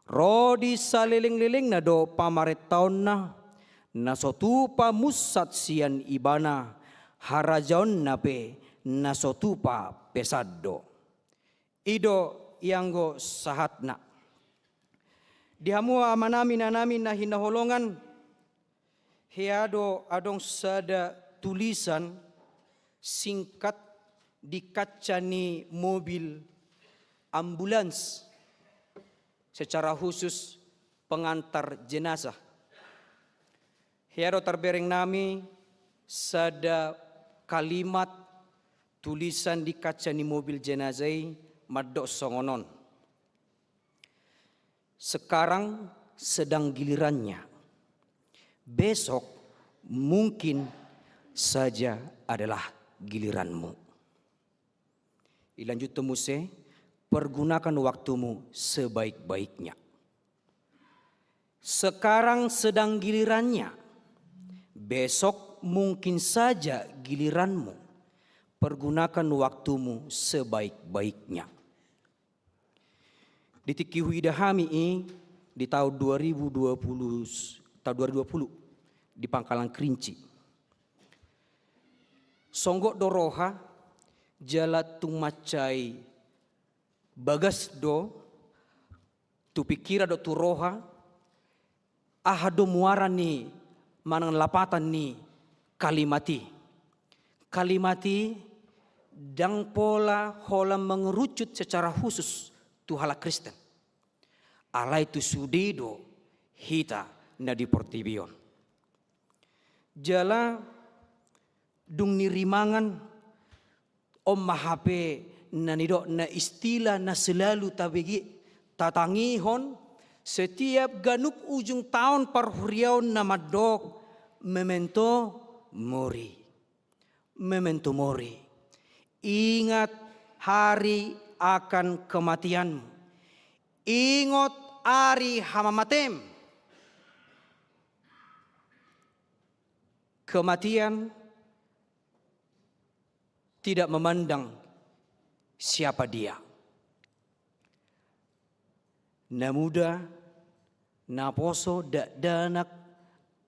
Ro di salelenglelengna do pamarentaonna, na so tupa munsat sian ibana, harajaonna pe na so tupa pesan do. I do ianggo sahatna. Di hamu amanami, inanami na hinaholongan, hea do adong sada tulisan singkat di kaca ni mobil ambulans, secara khusus pengantar jenazah. Hea do tarbereng nami sada kalimat tulisan di kaca ni mobil jenazah i, mandok songon on. Sekarang sedang gilirannya. Besok mungkin saja adalah giliranmu. Ilanjut muse, pergunakan waktumu sebaik-baiknya. Sekarang sedang gilirannya. Besok mungkin saja giliranmu. Pergunakan waktumu sebaik-baiknya. Di tingki huida hami i di tahun dua ribu dua puluh, tahun dua ribu dua puluh di Pangkalan Kerinci. Songgop do roha, jala tung mansai bagas do tu pingkiran dohot tu roha, aha do muara ni manang lapatan ni kalimat i. Kalimat i ndang pola holan mengerucut secara khusus tu halak Kristen. Alai tu sude do hita na di portibi on. Jala dung nirimangan, on ma hape na nidokna istilah na selalu tabege, tatangihon setiap ganup ujung taon parhuriaon na mandok, memento mori. Memento mori. Ingat hari akan kematianmu. Ingat ari hamamatem. Kematian tidak memandang siapa dia. Na muda, naposo, dakdanak,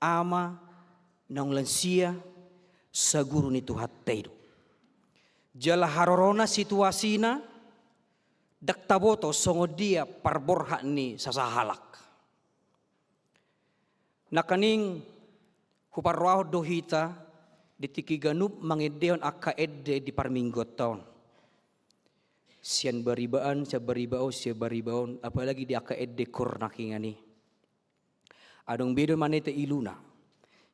ama, naung lansia, saguru ni Tuhanta i do. Jala harorona situasina, ndang taboto songon dia parborhat ni sasahalak. Nangkaning huparrohahon do hita di tingki ganup mangendehon angka ende di parmingguonta on. Sian baribaan, sian baribaan, sian baribaan, apalagi di angka ende koor nangkiningan i. Adong be do manete iluna.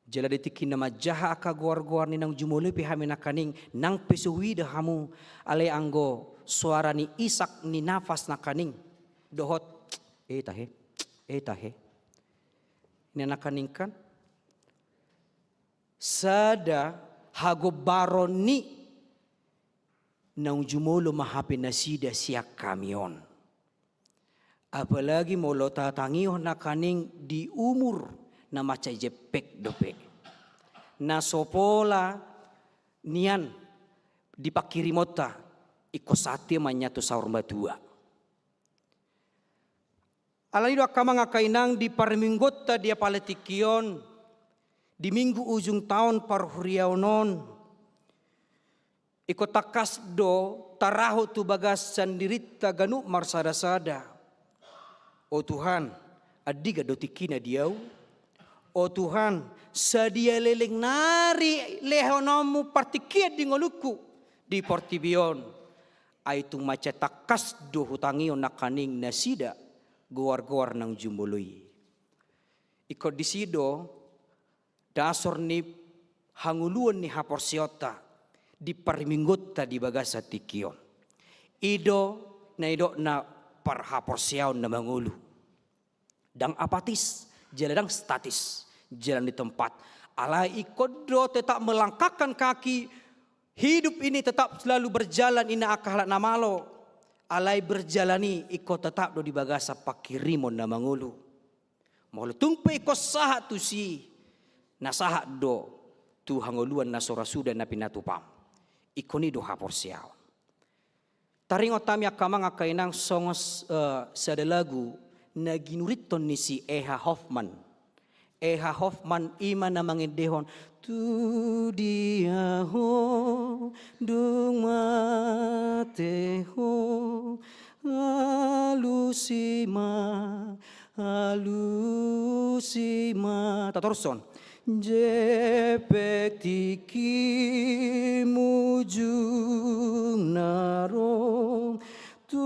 Jala di tingki na manjaha angka goar-goar ni naung jumolo i pe hami nangkaning, nang pe so huida hamu, alai anggo soara ni isak ni nafas nangkaning. Dohot, eh tahe, eh tahe. Ninna nangkaning kan, sada hagombaron ni naung jumolo ma hape nasida sian hami on. Apalagi molo tatangihon nangkaning di umur na mansai jempek dope. Na so pola nian di pangkirimonta, ingkon sahat ia ma nian tu saur matua. Alani do angka amang angka inang, di parmingguonta di apala tingki on, di minggu ujung taon parhuriaon on, ingkon tangkas do tarahut tu bagasan dirinta ganup marsada-sada. O Tuhan, andigan do tingkina di ahu? O Tuhan, sadia leleng nari lehononmu partingkian di ngolungku di portibi on? Ai tung mansai tangkas do hutangihon nangkaning nasida goar-goar naung jumolo i. Ingkon disi do dasor ni hangoluan ni haporseaonta di parmingguonta di bagasan tingki on. I do na nidokna parhaporseaon na mangolu. Ndang apatis, jala ndang statis, jalan di tempat. Alai ingkon do tetap melangkahkan kaki, hidup ini tetap selalu berjalan, inna angka halak na malo. Alai berjalan i ingkon tetap do di bagasan pangkirimon na mangolu. Molo tung pe ingkon sahat tusi, na sahat do tu hangoluan na so ra suda na pinatupam. Ingkon i do haporseaon. Taringot hami angka amang angka inang songon, eh, sada lagu na ginurithon ni si Eha Hoffman. Eha Hoffman i ma na mangendehon, tu dia ho dung mate ho, alusi ma, alusi ma. Tatorushon. Jempek tingki mujung na ro, tu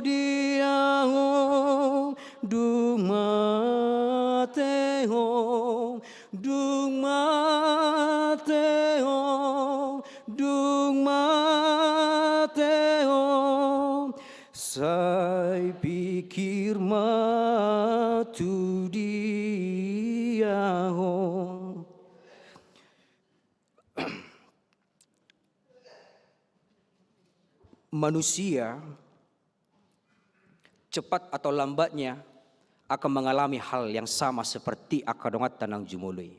dia ho dung mate ho, dung mate ho, dung mate ho. Sai pikir ma tu dia ho. Manusia cepat atau lambatnya akan mengalami hal yang sama seperti angka donganta naung jumolo i.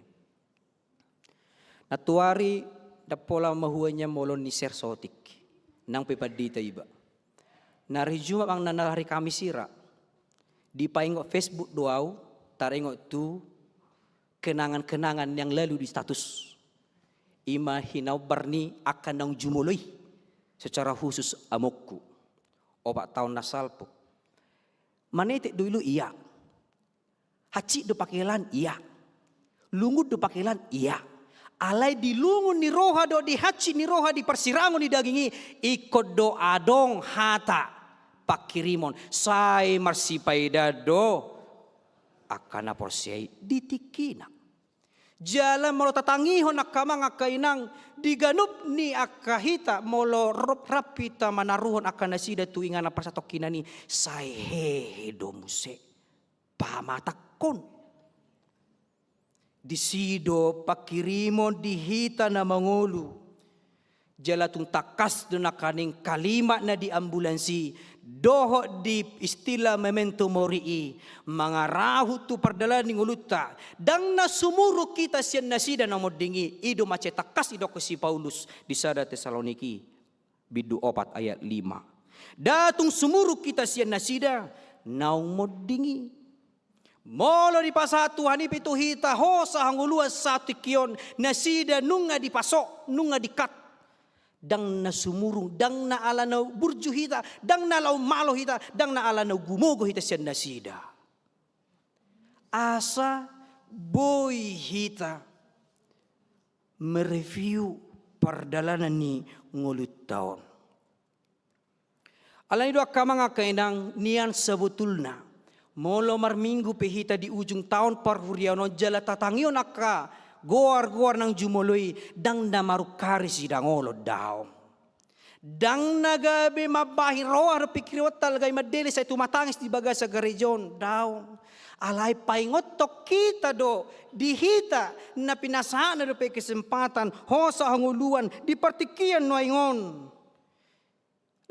Nantuari ndang pola mahua nian molo ni-share sotik, nang pe pandita iba. Na ari Jumat manang na ari Kamis ira, dipaingot Facebook do au, taringot tu kenangan-kenangan yang lalu di status. I ma hinaombar ni angka naung jumolo i, secara khusus amongku. Opat taon na salpu. Manetek do ilou, ia. Hansit do pangkilalaan, ia. Lungun do pangkilalaan, ia. Alai di lungun ni roha dohot di hansit ni roha, di parsirangon ni daging i, ingkon do adong hata pangkirimon. Sai marsipaidaan do angka na porsea i di tingkina. Jala molo tatangihon angka amang angka inang, di ganup ni angka hita, molo rap, rap hita manaruhon angka nasida tu inganan parsatongkinan i, sai hehe do muse pamatangkon. Disi do pangkirimon di hita na mangolu. Jala tung tangkas do nangkaning kalimat na di ambulans i dohot di istilah memento mori i mangarahut tu pardalanan ni ngolunta. Ndang na sumurung hita sian nasida na monding i, i do mansai tangkas didokkon si Paulus di sada Tesaloniki bindu opat ayat lima. Ndang tung sumurung hita sian nasida naung monding i. Molo dipasahat Tuhan i pe tu hita hosa hangoluan satingki on, nasida nunga dipasok, nunga dikat. Ndang na sumurung, ndang na ala na burju hita, ndang na laho malo hita, ndang na ala na gumogo hita sian nasida. Asa boi hita mereview pardalanan ni ngolunta on. Alani do angka amang angka inang, nian sabotulna, molo marminggu pe hita di ujung taon parhuriaon on jala tatangihon angka goar-goar naung jumolo i, ndang na marungkari sidangolon, daong. Ndang na gabe mambahen roha dohot pingkironta gabe mandele sai tumatangis di bagasan gareja on, daong. Alai paingothon hita do, di hita na pinasahatna dope kesempatan hosa hangoluan di partingkian nuaeng on.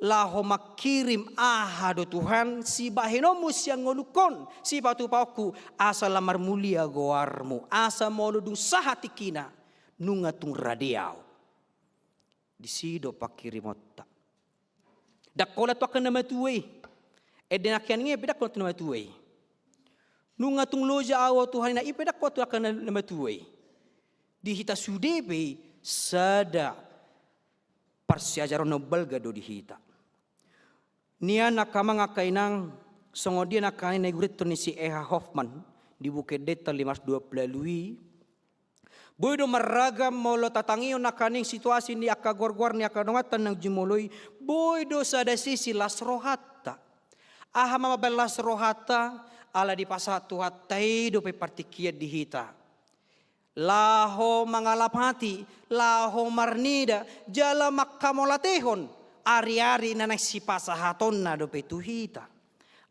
Laho mangkirim aha do Tuhan sibahenonmu sian ngolungkon, sipatupaonku, asa lam marmulia goarmu, asa molo dung sahat tingkina nunga tung rade au. Disi do pangkirimonta. Ndang holan tu angka na matua i. Ende nangkin i pe ndang holan tu na matua i. Nunga tung loja au Tuhan, i pe ndang holan tu angka na, na matua i. Di hita sude pe i sada parsiajaran na balga do di hita. Nian angka amang angka inang, songon dia na angka na igurethon ni si E H Hofmann di Buku Ende ta lima ratus dua puluh ualu i, boi do marragam molo tatangihon angka ning situasi ni angka goargoar ni angka donganta na jumolo i, boi do sada sisi las rohanta. Aha ma mambahen las rohanta? Ala dipasahat Tuhanta i dope partingkian di hita. Laho mangalap hati, laho marnida, jala manghamauliatehon, ari-ari na naeng sipasahatonna dope tu hita.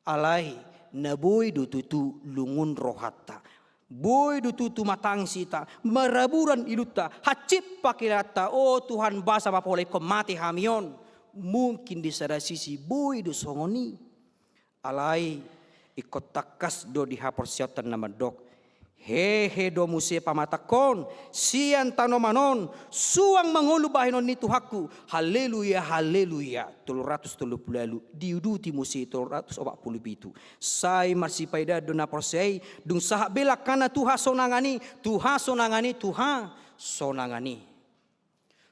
Alai, na boi do tutu lungun rohanta. Boi do tutu matangis hita, maraburan ilunta, hansit pangkilalaanta, o Tuhan, boasa ma pola ingkon mate hami on. Mungkin di sada sisi boi do songon i. Alai, ingkon tangkas do di haporseaonta na mandok, hehe do muse pamatangkon, sian tanoman on, suang mangolu bahenon ni Tuhanku, haleluya, haleluya, tolu ratus tolu puluh ualu, diuduti muse tolu ratus opat puluh pitu. Sai marsipaidaan do na porsea i, dung sahat be langkana tu hasonangan i, tu hasonangan i, tu hasonangan i.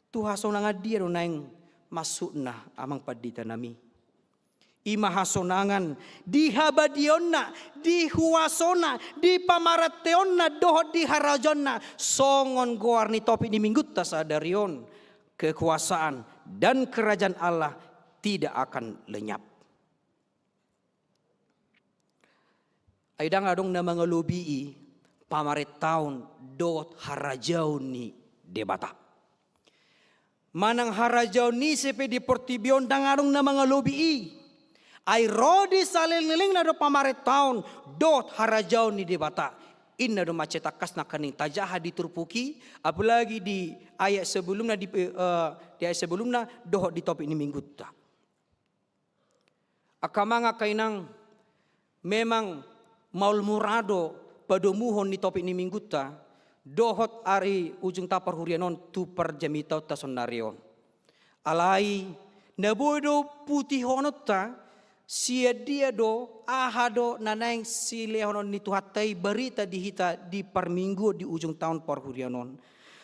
Tu hasonangan dia do naeng maksudna, amang pandita nami? I ma hasonangan di habadiaonna, di huasona, di pamaranteonna, dohot di harajaonna, songon goar ni topik ni Minggunta sadari on, kekuasaan dan kerajaan Allah tidak akan lenyap. Ai ndang adong na mangalobii pamarentaon dohot harajaon ni Debata. Manang harajaon ni ise pe di portibi on ndang adong na mangalobii i. Ai ro di saleleng-lelengna do pamarentaon dohot harajaon ni Debata. Inna do mansai tangkas nangkaning tajaha di turpuk i, apalagi di ayat sebelumna, di, eh, di ayat sebelumna, dohot di topik ni Minggunta. Angka amang angka inang, memang maol mura do padomuhon ni topik ni Minggunta, dohot ari ujungta parhuriaon on tu parjamitaonta saonari on. Alai, na boi do putihononta, sian dia do, aha do na naeng silehonon ni Tuhanta i barita di hita di parmingguon di ujung taon parhuriaon on.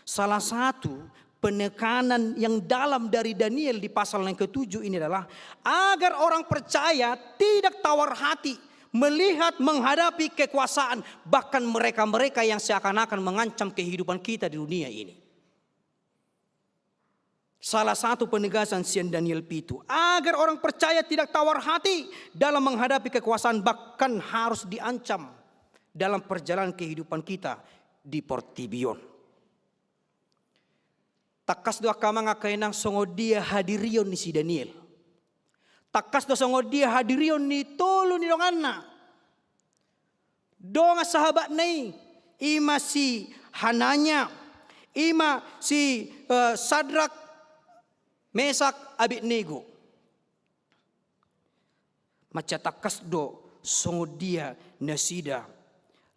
Salah satu penekanan yang dalam dari Daniel di pasal yang ketujuh ini adalah agar orang percaya tidak tawar hati melihat menghadapi kekuasaan, bahkan mereka-mereka yang seakan-akan mengancam kehidupan kita di dunia ini. Salah satu penegasan sian Daniel pitu, agar orang percaya tidak tawar hati dalam menghadapi kekuasaan, bahkan harus diancam dalam perjalanan kehidupan kita di portibi on. Tangkas do angka amang angka inang songon dia hadirion ni si Daniel. Tangkas do songon dia hadirion ni tolu ni donganna. Dongan sahabatna i, i ma si Hananya, i ma si, eh, Sadrak, Mesak, Abednego. Mansai tangkas do songon dia nasida.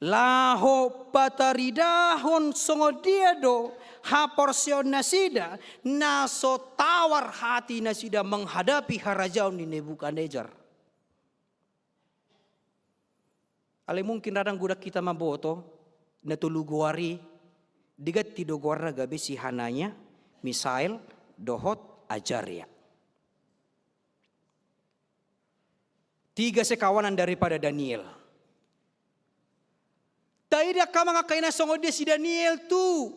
Laho pataridahon songon dia do haporseaon nasida, na so tawar hati nasida menghadapi harajaon ni Nebukadnezar. Alai mungkin ndang godang hita mamboto, na tolu goar i, diganti do goarna gabe si Hananya, Misael, dohot Azaria. Tiga sekawanan daripada Daniel. Taida angka amang angka inang songon dia si Daniel tu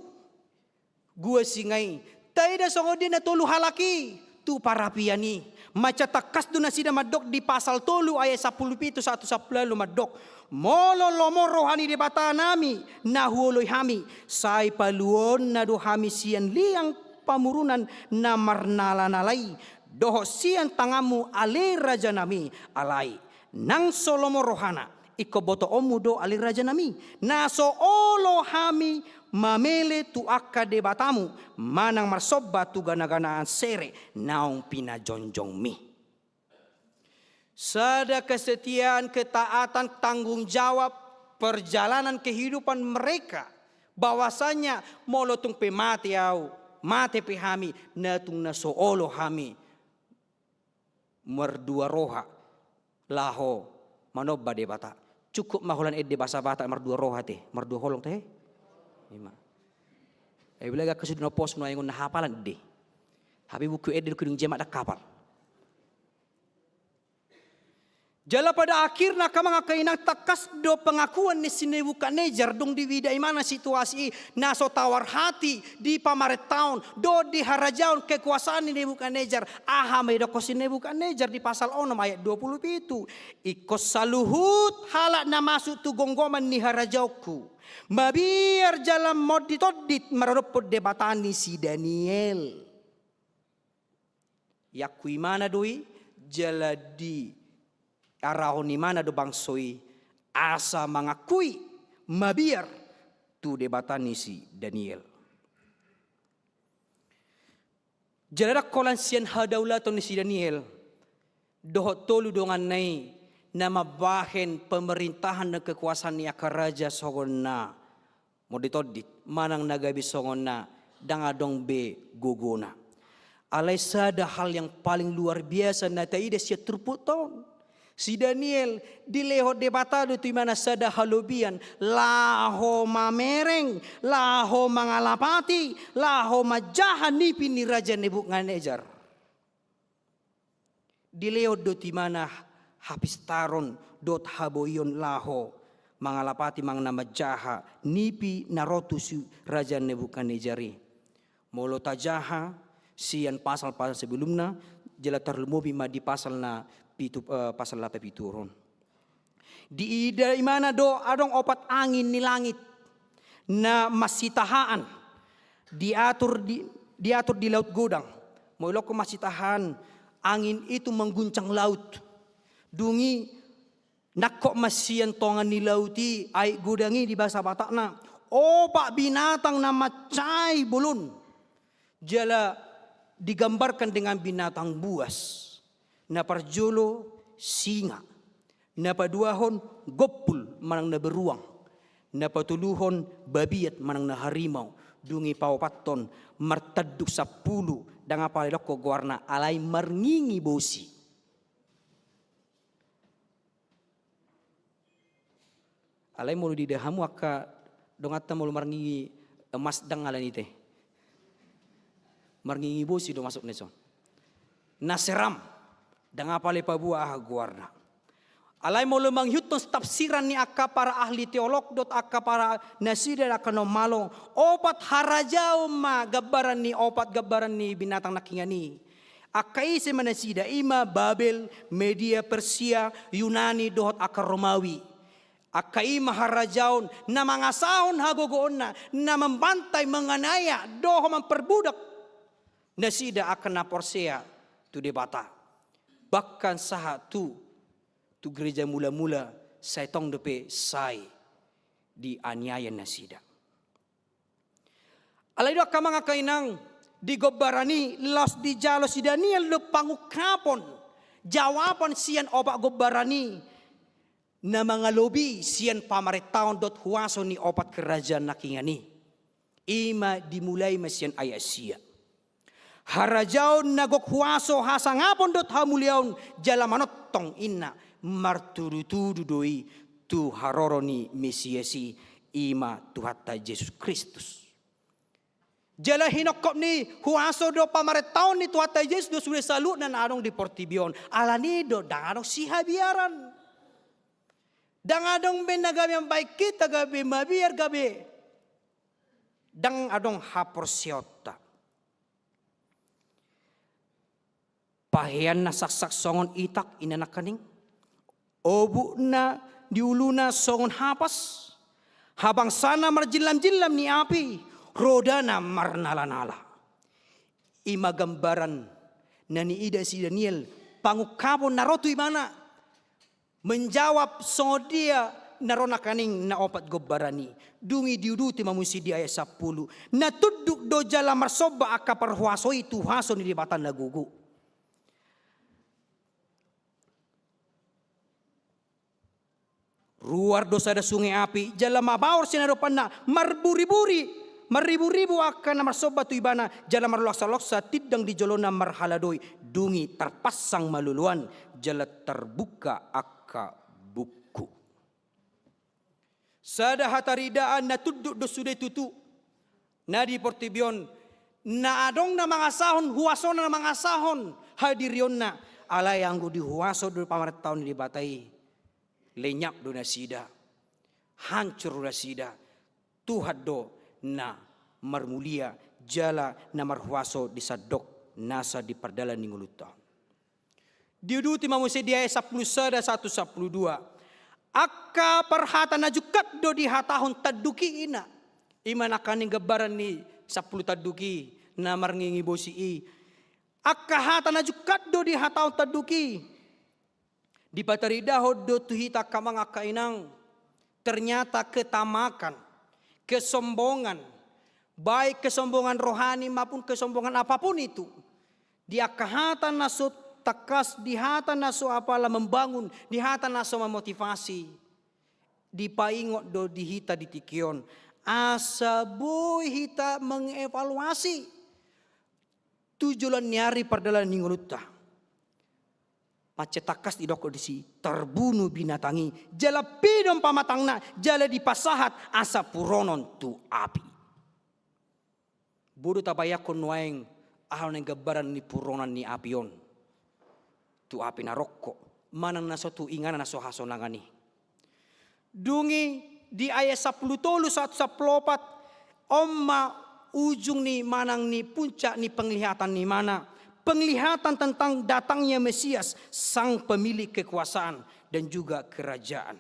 gua singa i. Taida songon dia na tolu halak i tu parapian i. Mansai tangkas do nasida mandok di pasal tolu ayat sampulu pitu sahat tu sampulu ualu mandok, molo lomo roha ni Debata nami na huoloi hami, sai paluonna do hami sian liang pamurunan na marnala-nala i, dohot sian tanganmu ale raja nami. Alai nang so lomo rohana, ingkon botoonmu do ale raja nami, na so olo hami mamele tu angka debatamu, manang marsomba tu gana-ganaan sere naung pinajongjongmi. Sada kesetiaan, ketaatan, tanggung jawab perjalanan kehidupan mereka, bahwasanya molo tung pe mate au, mate pe hami, na tung na so olo hami mardua roha laho manomba Debata. Cukup ma holan ende bahasa Batak mardua roha te, mardua holong te. Ima. Ai bilang gak kesudah pos nuaeng on na hapalan ende. Hape buku ende do kidung jemak dan kapal. Jala pada akhirna angka amang angka inang, tangkas do pengakuan ni si Nebukadnezar, dung diida ibana situasi i, na so tawar hati di pamarentaon dohot di harajaon kekuasaan ni Nebukadnezar. Aha ma didokkon si Nebukadnezar di pasal onom ayat dua puluh pitu? Ingkon saluhut halak na masuk tu gomgoman ni harajaonku mabiar jala monditondit maradophon Debata ni si Daniel. Iakui ibana do i, jala diarahon ibana do bangso i asa mangakui mabiar tu Debata ni si Daniel. Jala ndang holan sian hadaulaton ni si Daniel dohot tolu donganna i na mambahen pemerintahan dan kekuasaan ni angka raja songon na monditondit manang na gabe songon na ndang adong be gogona. Alai sada hal yang paling luar biasa na taida sian turpukta on. Si Daniel dilehon Debata do tu ibana sada halobian, laho mamereng, laho mangalapati, laho manjaha nipi ni Raja Nebukadnezar. Dilehon do tu ibana hapistaron dohot haboion laho mangalapati manang na manjaha nipi na ro tu si Raja Nebukadnezar i. Molo tajaha sian pasal-pasal sebelumna, jala tarlumobi ma di pasal na pitu, eh, pasal na papituhon. Diida ibana do adong opat angin ni langit na masitahaan diatur di, diatur di laut godang. Molo didokkon masitahaan, angin itu mengguncang laut. Dung i nangkok ma sian tonga ni laut i aek godang i di bahasa Batakna opat binatang na mansai bolon. Jala digambarkan dengan binatang buas. Na parjolo singa, na paduahon gompul manang na beruang, na patoluhon babiat manang na harimau, dung i paopathon martanduk sampulu, ndang apala didokkon goarna alai marngingi bosi. Alai molo diida hamu angka donganta molo marngingi emas ndang alani i te. Marngingi bosi do masuk na i son. Na seram, ndang apala dipaboa aha goarna. Alai molo mangihuthon tafsiran ni angka para ahli teolog dohot angka para nasida angka na malo, opat harajaon ma gambaran ni opat gambaran ni binatang nangkiningan i. Angka ise ma nasida? I ma Babel, Media, Persia, Yunani dohot angka Romawi. Angka i ma harajaon na mangasahon hagogoonna, na mambantai, manganiaya dohot mamparbudak nasida angka na porsea tu Debata. Bahkan sahat tu, tu gereja mula-mula sai tong dope sai dianiaya nasida. Alai do angka amang angka inang, di gombaran i laos dijalo si Daniel do pangungkapon jawaban sian opat gombaran i na mangalobi sian pamarentaon dohot huaso ni opat kerajaan nangkiningan i. I ma dimulai ma sian ayat sia. Harajaon na gok huaso, hasangapon dohot hamuliaon jala manongtong inna, martudu-tudu do i tu haroro ni Mesias i, i ma Tuhanta Jesus Kristus. Jala hinongkop ni huaso dohot pamarentaon ni Tuhanta Jesus do sude saluhutna na adong di portibi on. Alani do ndang adong sihabiaran. Ndang adong be na gabe mambahen hita gabe mabiar, gabe ndang adong haporseaonta. Paheanna saksak songon itak, inna nangkaning. Obukna di uluna songon hapas. Habangsana marjillam-jillam ni api, rodana marnala-nala. I ma gambaran na niida si Daniel, pangungkapon na ro tu ibana. Menjawab songon dia na ro nangkaning na opat gombaran i. Dung i diuduti ma muse di ayat sampulu. Na tunduk do jala marsomba angka parhuaso i tu huaso ni Debata na gogo. Ruar do sada sunge api, jala mabaor sian adopanna, marburi-buri, marribu-ribu angka na marsomba tu ibana, jala marloksa-loksa tindang di jolona marhaladoi, dung i tarpansang ma loloan, jala tarbuka angka buku. Sada hataridaan na tunduk do sude tutu na di portibi on, Na adong na mangasahon, huasona na mangasahon hadirionna, alai anggo dihuaso do pamarentaon ni Debata i, lenyap do nasida, hancur do nasida. Tuhan do na marmulia jala na marhuaso di sandok nasa di pardalan ni ngolunta. Diuduti ma muse di ayat sampulu sada sahat tu sampulu dua. Angka parhata na jungkat do dihatahon tanduk i, ina. I ma nangkaning gambaran ni sampulu tanduk i na marngingi bosi i. Angka hata na jungkat do dihatahon tanduk i. Dipataridahon do tu hita angka amang angka inang, ternyata ketamakan, kesombongan, baik kesombongan rohani maupun kesombongan apapun itu, di angka hata na so tangkas, di hata na so apala membangun, di hata na so memotivasi, dipaingot do di hita di tingki on, asa boi hita mengevaluasi tu joloan ni ari pardalanan ni ngolunta. Mansai tangkas didok disi, terbunuh binatang i, jala pidom pamatangna, jala dipasahat asa puronon tu api. Boi do tabayangkon nuaeng aha nuaeng gambaran ni puronan ni api on tu api na rongkop, manang na so tu inganan na so hasonangan i. Dung i di ayat sampulu tolu sahat sampulu opat, on ma ujung ni manang ni puncak ni penglihatan ni imana, penglihatan tentang datangnya Mesias, sang pemilik kekuasaan dan juga kerajaan.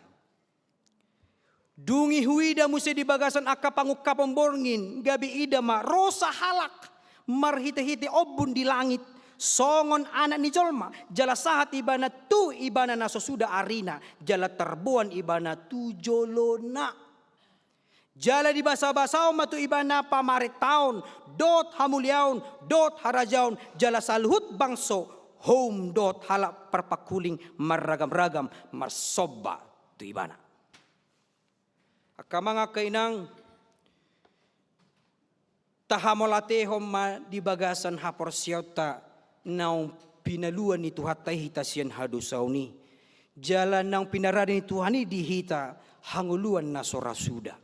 Dung i huida muse di bagasan angka pangungkapon borngin, gabe ida ma ro sahalak marhitehite ombun di langit, songon anak ni jolma, jala sahat ibana tu ibana na so suda arina, jala tarboan ibana tu jolona. Jala dibasabasahon ma tu ibana pamarentaon, dohot hamuliaon, dohot harajaon, jala saluhut bangso, houm dohot halak parpangkuling marragamragam marsomba tu ibana. Angka amang angka inang, tahamauliatehon ma di bagasan haporseaonta naung pinaluan ni Tuhanta i hita sian hadosaon i. Jala naung pinarade ni Tuhan i di hita hangoluan na so ra suda.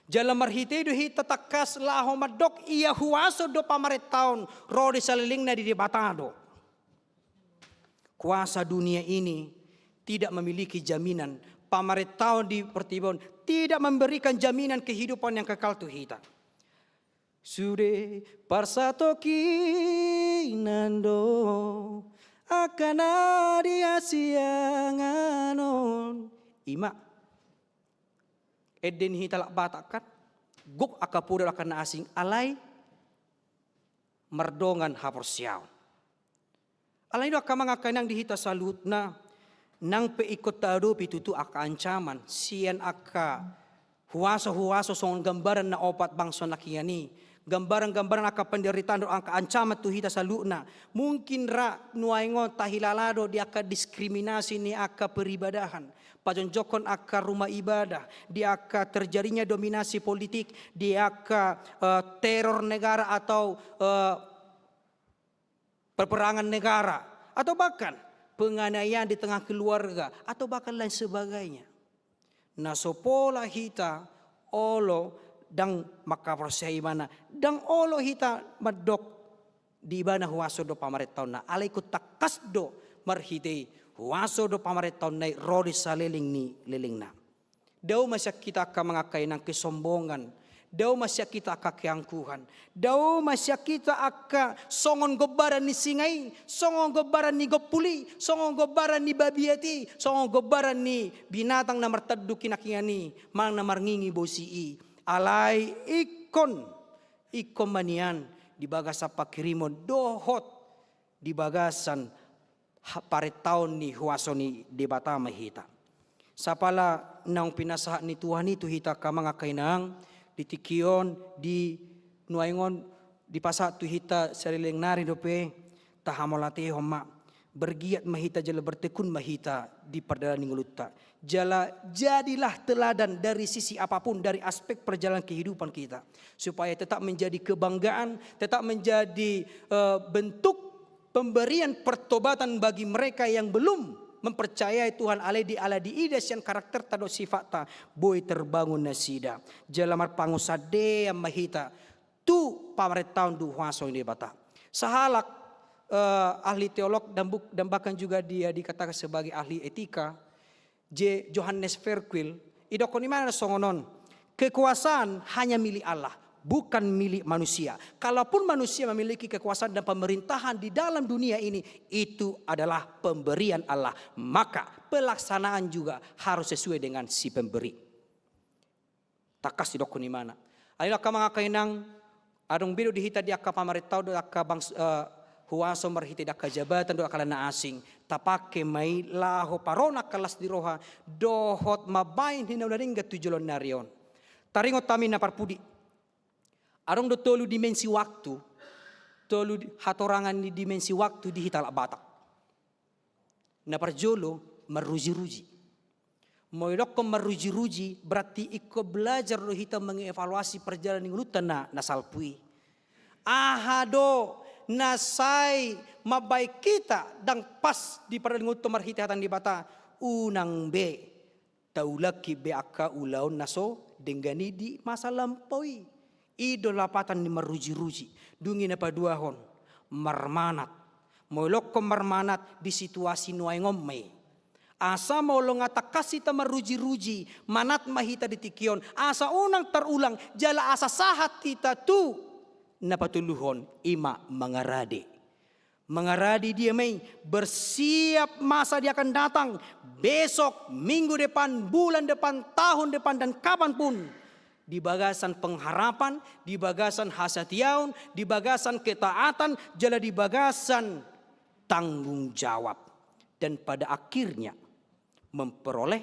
Jala marhite i do hita tangkas laho mandok ia huaso do pamarentaon, ro di salelengna di Debata do. Kuasa dunia ini tidak memiliki jaminan. Pamarentaon di portibi on tidak memberikan jaminan kehidupan yang kekal tu hita. Sude parsatongkinan do angka na di hasiangan on. I ma ende ni hita halak Batak kan, gok angka poda dohot angka na asing, alai mardongan haporseaon. Alai do angka amang angka inang di hita saluhutna, nang pe ingkon taadopi tutu angka ancaman sian angka huaso-huaso songon gambaran na opat bangso nangkiningan i, gambaran-gambaran angka penderitaan dohot angka ancaman tu hita saluhutna. Mungkin ra nuaeng on tahilala do di angka diskriminasi ni angka peribadahan, pajongjongkon angka rumah ibadah, di angka terjadinya dominasi politik, di angka, eh, teror negara atau, eh, peperangan negara, atau bahkan penganiayaan di tengah keluarga, atau bahkan lain sebagainya. Na so pola hita olo ndang mangkaporseai ibana, ndang olo hita mandok di ibana huaso do pamarentaonna, alai ingkon tangkas do marhite i huaso do pamarentaonna i ro di saleleng ni lelengna. Dao ma sian hita angka amang angka inang kesombongan, dao ma sian hita angka keangkuhan, dao ma sian hita angka songon gombaran ni singa i, songon gombaran ni gompul i, songon gombaran ni babiat i, songon gombaran ni binatang na martanduk i nangkiningan i, manang na marngingi bosi i. Alai ingkon, ingkon ma nian di bagasan panghirimon dohot di bagasan ha-, parentaon ni huaso ni Debata ma hita. Sapala naung pinasahat ni Tuhan i tu hita angka amang angka inang, di tingki on, di nuaeng on, dipasahat tu hita saleleng nari dope, tahamauliatehon ma, bergiat ma hita jala bertekun ma hita di pardalanan ni ngolunta. Jala jadilah teladan dari sisi apapun, dari aspek perjalanan kehidupan kita, supaya tetap menjadi kebanggaan, tetap menjadi, eh, bentuk pemberian pertobatan bagi mereka yang belum mempercayai Tuhan, alai diala diida sian karakterta dohot sifatta, boi terbangun nasida. Jala marpangunsandean ma hita tu pamarentaon dohot huaso ni Debata. Sahalak, eh, ahli teolog dan buk-, dan bahkan juga dia dikatakan sebagai ahli etika, J. Johannes Verkuil, didokkon ibana songon on, kekuasaan hanya milik Allah, bukan milik manusia. Kalaupun manusia memiliki kekuasaan dan pemerintahan di dalam dunia ini, itu adalah pemberian Allah. Maka pelaksanaan juga harus sesuai dengan si pemberi. Tangkas didokkon ibana. Alai angka amang angka inang, adong be do di hita di angka pamarentaon dohot angka bangs-, eh, huaso marhite di angka jabatan dohot angka na asing. Tapake ma i laho parumaen angka las ni roha, dohot mambahen hinaula na denggan tu joloan ni ari on. Taringot hami na parpudi. Adong do tolu dimensi waktu, tolu di-, hatorangan ni dimensi waktu di hita halak Batak. Na parjolo, marruji-ruji. Molo didokkon marruji-ruji, berarti ingkon belajar do hita mengevaluasi perjalanan ni ngolunta na, na salpu i. Aha do na sai mambahen hita ndang pas di perjalanan ni ngolunta marhite hata ni Debata, unang be taulahon be angka ulaon na so denggan i di masa lampau i. I do lapatan ni marruji-ruji. Dung i na paduahon, marmanat. Molo didokkon marmanat di situasi nuaeng on ma i. Asa molo nga tangkas hita marruji-ruji, manat ma hita di tingki on, asa unang tarulang, jala asa sahat hita tu na patoluhon, i ma mangarade. Mangarade dia ma i, bersiap masa dia akan datang, besok, minggu depan, bulan depan, tahun depan, dan kapanpun. Di bagasan pengharapan, di bagasan hasatiaon, di bagasan ketaatan, jala di bagasan tanggung jawab. Dan pada akhirnya, memperoleh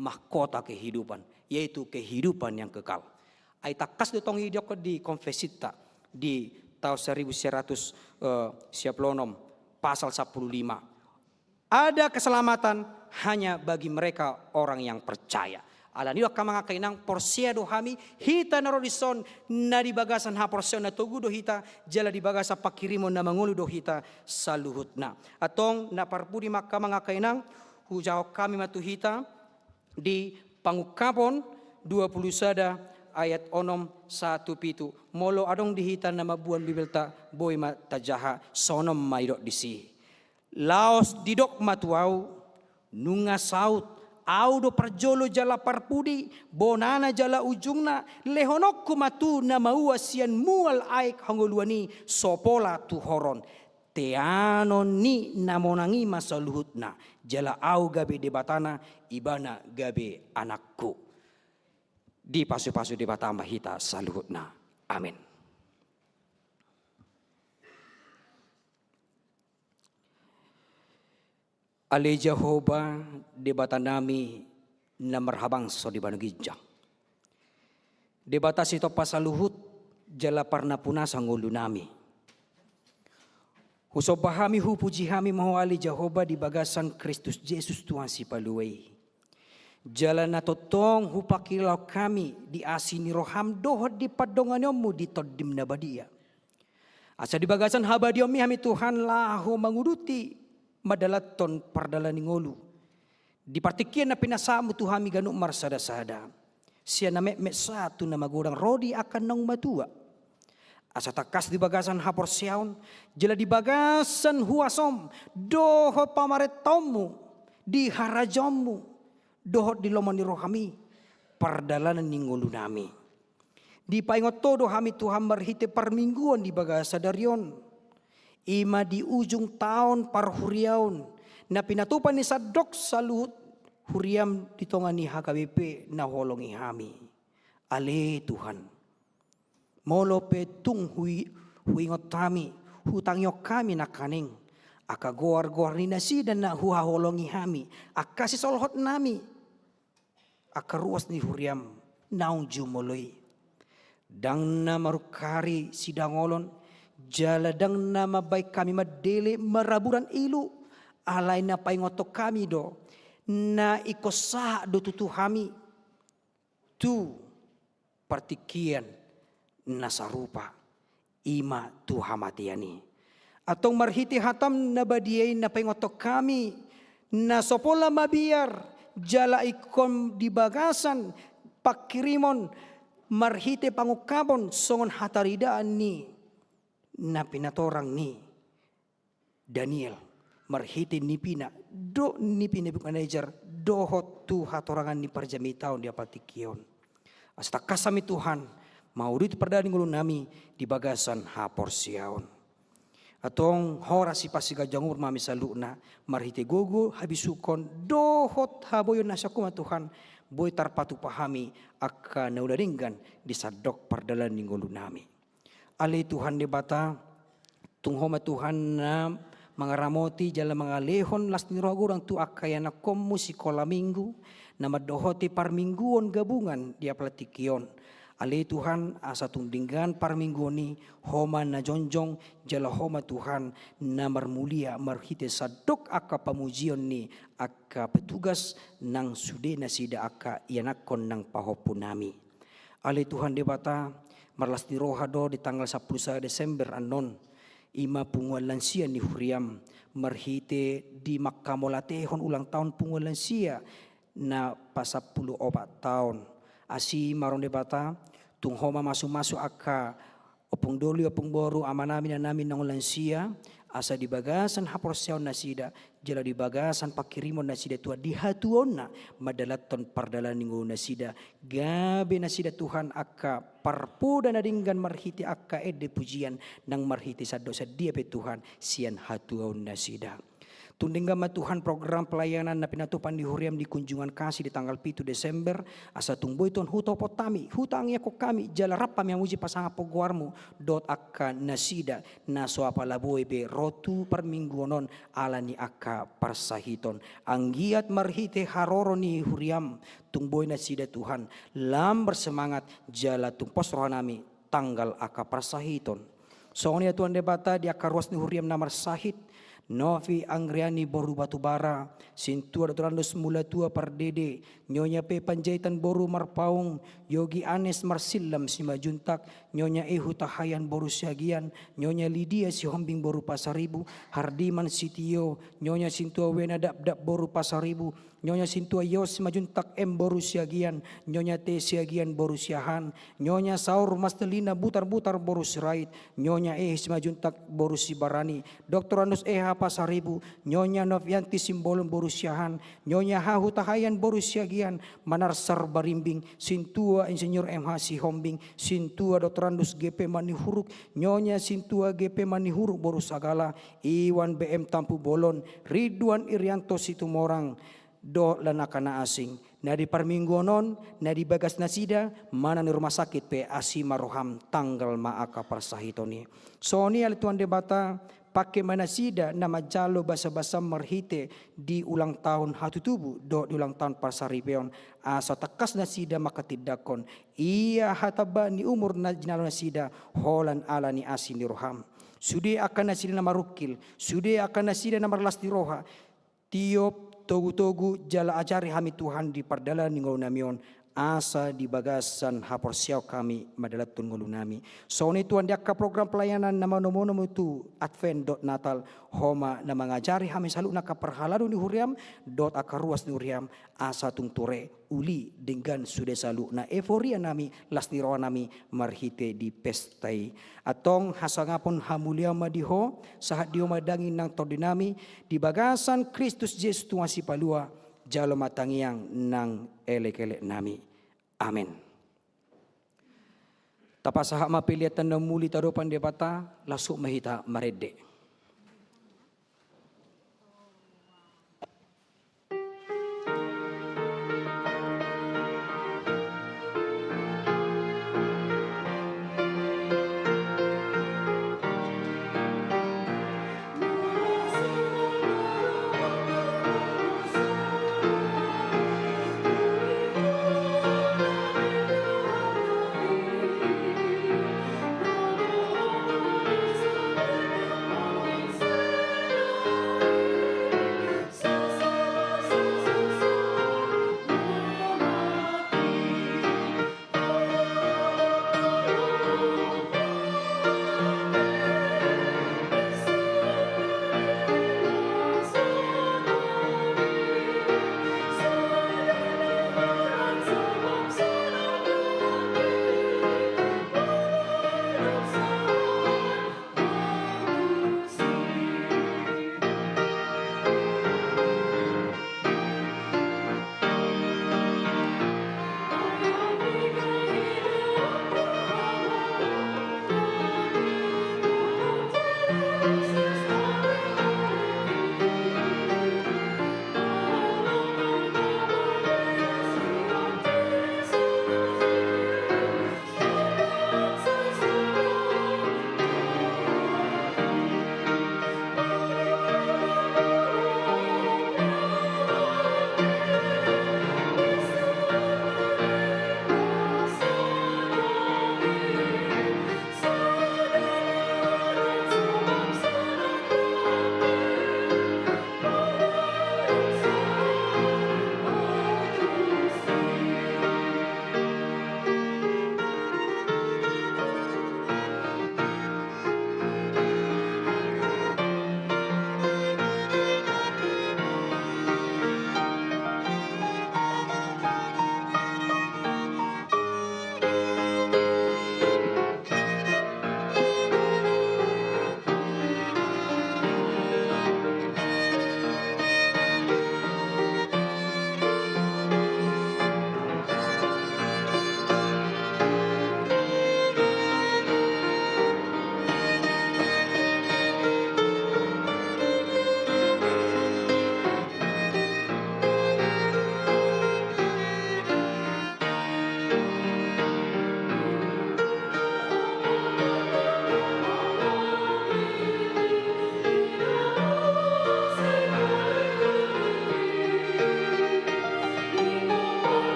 mahkota kehidupan, yaitu kehidupan yang kekal. Ai tangkas do tong i didok di konfesinta di taon seribu seratus, eh, sia pulu onom, pasal sampulu lima. Ada keselamatan hanya bagi mereka orang yang percaya. Alani i do angka amang angka inang, porsea do hami, hita na ro dison, na di bagasan haporseaon na togu do hita, jala di bagasan panghirimon na mangolu do hita saluhutna. Antong na parpudi ma angka amang angka inang, hujahahon hami ma tu hita, di Pangungkapon dua pulu sada ayat onom sahat tu pitu. Molo adong di hita na mamboan Bibelta, boi ma tajaha, songon on ma didok disi. Laos didok ma tu ahu, nunga saut, ahu do parjolo jala parpudi, bonana jala ujungna, lehononku ma tu na maua sian mual aek hangoluan i, so pola tu horon. Teanon ni na monang i ma saluhutna, jala ahu gabe Debatana, ibana gabe anakku. Dipasupasu Debata ma hita saluhutna. Amin. Ale Jahowa, Debatanami na marhabangsa di banua ginjang. Debata sitompa saluhut, jala parnampuna sangolunami. Husomba hami, hupuji hami ma Ho ale Jahowa di bagasan Kristus Jesus Tuhan Sipalua i. Jala na tongtong hupangkilala hami di asi ni roham dohot di pandonganionmu di Tondim na badia. Asa di bagasan habadiaonmi hami Tuhan laho manguduti mandalanhon pardalan ni ngolu. Di partingkian na pinasahatmu tu hami ganup marsadasada. Sian na metmet sahat tu na magodang ro di angka naung matua. Asa tangkas di bagasan haporseaon, jala di bagasan huasom, dohot pamarentaonmu, di harajaonmu, dohot di lomo ni rohami, pardalanan ni ngolunami. Dipaingot Ho do hami Tuhan marhite parmingguon di bagasan sadari on. I ma di ujung taon parhuriaon, na pinatupa ni sandok saluhut huriam di tonga ni H K B P na huoloi hami. Ale Tuhan, molo pe tung hui-, huingot hami, hutangihon hami nangkaning, angka goar-goar ni nasida na huhaholongi hami, angka sisolhotnami, angka ruas ni huriam naung jumolo i. Ndang na marungkari sidangolon, jala ndang na mambahen hami mandele maraburan ilu, alai na paingothon hami do, na ingkon sahat do tutu hami tu partingkian na sarupa, i ma tu hamatean i. Antong marhite hatam na badia i na paingothon hami, na so pola mabiar, jala ingkon di bagasan panghirimon marhite pangungkapon songon hataridaan ni na pinatorang ni Daniel, marhite nipina, dohot nipi ni Nebukadnezar, dohot tu hatorangan ni parjamitaon di apala tingki on. Asa tangkas hami Tuhan, mauduti pardalanan ni ngolunami di bagasan haporseaon. Antong horas sipanjangganjang umur ma hami saluhutna, marhite gogo, habisuhon, dohot haboion na sian Ho ma Tuhan, boi tarpatupa hami angka na ula denggan di sandok pardalanan ni ngolunami. Ale Tuhan Debata, tung Ho ma Tuhan na mangaramoti jala mangalehon las ni roha godang tu angka ianakkonmu sikola minggu, na mandohoti parmingguon gabungan di apala tingki on. Ale Tuhan, asa tung denggan parmingguon i, Ho ma na jongjong, jala Ho ma Tuhan na marmulia marhite sandok angka pamujion ni angka petugas nang sude nasida angka ianakkon nang pahompunami. Ale Tuhan Debata, marlas ni roha do di tanggal sampulu sada Desember annon, i ma punguan lansia ni huriam, marhite di manghamauliatehon ulang taon punguan lansia na pasampulu opat taon. Asi ma roha ni Debata, tung Ho ma mamasu-masu angka ompung doli, ompung boru, amanami, inanami naung lansia, asa di bagasan haporseaon nasida, jala di bagasan panghirimon nasida Tuhan di hatuaonna, mandalanhon pardalanan ni ngolu nasida, gabe nasida Tuhan angka parpoda na denggan marhite angka ende pujian, nang marhite sandok sadia pe Tuhan, sian hatuaon nasida. Tung denggan ma Tuhan program pelayanan na pinatupa ni huriam di Kunjungan Kasih di tanggal pitu Desember, asa tung boi Tuhan hutopot hami, hutangiangkon hami, jala rap hami mamuji pasangaphon goarmu, dohot angka nasida, na so apala boi be ro tu parmingguon on ala ni angka parsahiton. Anggiat marhite haroro ni huriam, tung boi nasida Tuhan, lam bersemangat, jala tung pos rohanami, tanggal angka parsahiton. Songon i Tuhan Debata di angka ruas ni huriam na marsahit, Novi Anggriani boru Batubara, Sintua Doktorandus Mulatua Pardede, Nyonya P Panjaitan boru Marpaung, Yogi Anes Marsillam Simanjuntak, Nyonya E Hutahayan boru Siagian, Nyonya Lidia Sihombing boru Pasaribu, Hardiman Sitio, Nyonya Sintua Wena Dapdap boru Pasaribu, Nyonya Sintua Yos Simanjuntak M boru Siagian, Nyonya T Siagian boru Siahaan, Nyonya Saur Mastelina Butarbutar boru Sirait, Nyonya E Simanjuntak boru Sibarani, Doktorandus E H Pasaribu, Nyonya Novianti Simbolon boru Siahaan, Nyonya H Hutahayan boru Siagian, Manarsar Barimbing, Sintua Insinyur M H Sihombing, Sintua Doktorandus G P Manihuruk, Nyonya Sintua G P Manihuruk boru Sagala, Iwan B M Tampubolon, Ridwan Irianto Situmorang, dohot lan angka na asing, na di parmingguon on, na di bagas nasida, manang di rumah sakit pe asi ma roham, tanggal ma angka parsahiton i. Songon i ale Tuhan Debata, pangke ma nasida na manjalo basabasam marhite di ulang taon hatutubu, dohot di ulang taon parsaripeon, asa tangkas nasida manghatindanghon ia hatamba ni umur na jinalo nasida, holan ala ni asi ni roham. Sude angka nasida na marungkil, sude angka nasida na marlas ni roha, tiop, togutogu, jala ajari hami Tuhan di pardalanan ni ngolunami on, asa di bagasan haporseaon hami mandalanhon ngolunami. Songon i Tuhan di angka program pelayanan na manomunomu tu Advent dohot Natal, Ho ma na mangajari hami saluhutna angka parhalado ni huriam, dohot angka ruas ni huriam, asa tung ture, uli, denggan sude saluhutna euforianami, las ni rohanami, marhite di pesta i. Antong hasangapon hamuliaon ma di Ho, sahat di Ho ma daging nang tondinami, di bagasan Kristus Jesus Tuhan Sipalua, jalo ma tangiang nang elekeleknami. Amen. Tapasahat ma pelean na umuli tu adopan Debata, laos ma hita marende.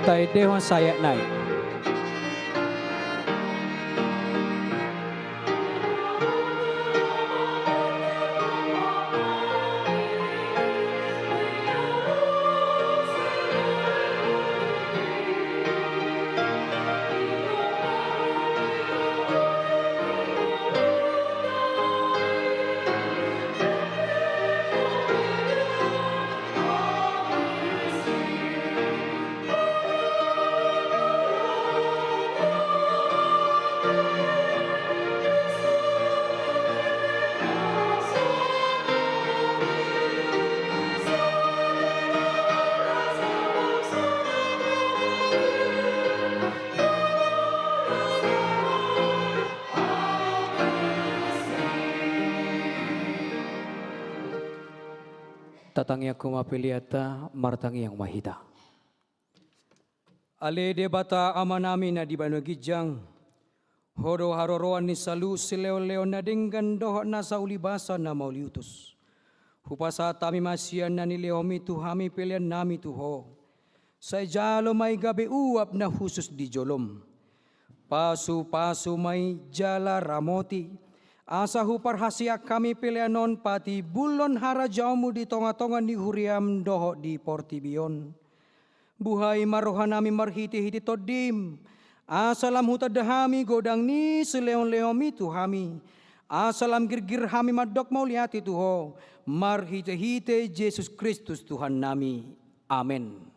Taendehon sayat nai. Tatangiangkon ma peleanta, martangiang ma hita. Ale Debata Amanami na di banua ginjang, Ho do haroroan ni saluhut silehonlehon na denggan dohot nasa ulibasa na mauliutus. Hupasahat hami ma sian na nilehonMi tu hami peleannami tu Ho. Sai jalo ma i gabe uap na hushus di joloM. Pasupasu ma i jala ramoti, asa huparhaseang hami pelean on patimbulhon harajaonMu di tongatonga ni huriaM dohot di portibi on. Buhai ma rohanami marhitehite TondiM, asa lam hutanda hami godang ni silehonlehonMi tu hami, asa lam girgir hami mandok mauliate tu Ho, marhitehite Jesus Kristus Tuhannami. Amen.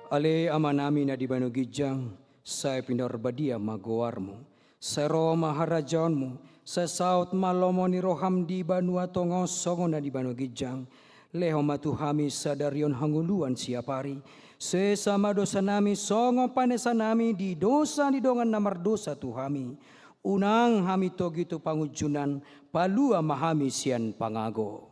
Ale Amanami na di banua ginjang, sai pinarbadia ma goarMu. Sai ro ma harajaonMu. Sai saut ma lomo ni rohaM di banua tonga on songon na di banua ginjang. Lehon ma tu hami sadari on hangoluan siapari. Sesa ma dosanami songon panesanami di dosa ni dongan na mardosa tu hami. Unang hami togi tu pangunjunan, palua ma hami sian pangago.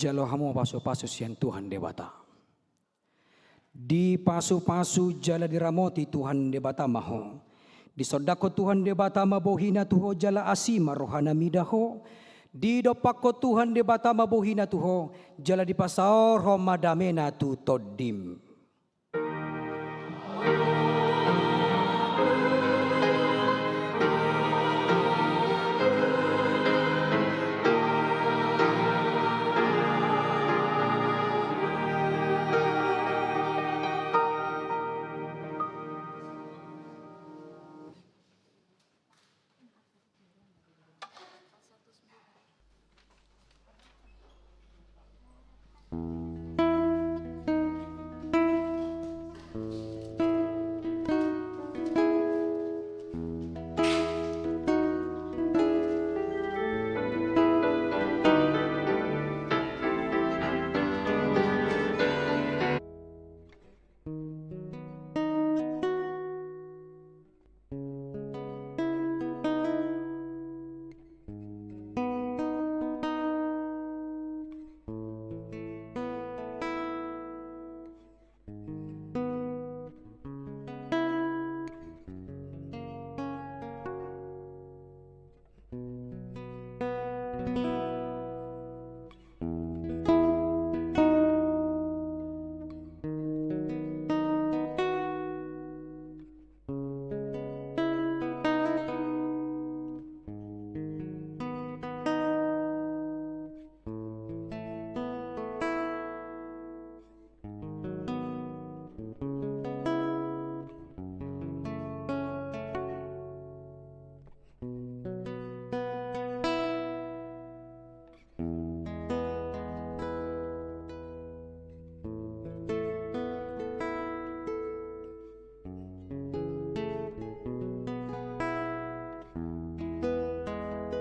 Jalo hamu pasupasu sian Tuhan Debata. Dipasupasu jala diramoti Tuhan Debata ma ho. Disondangkon Tuhan Debata ma bohiNa tu ho jala asi ma rohaNa mida ho. Didompakkon Tuhan Debata ma bohiNa tu ho jala dipasaorhon ma dameNa tu tondim.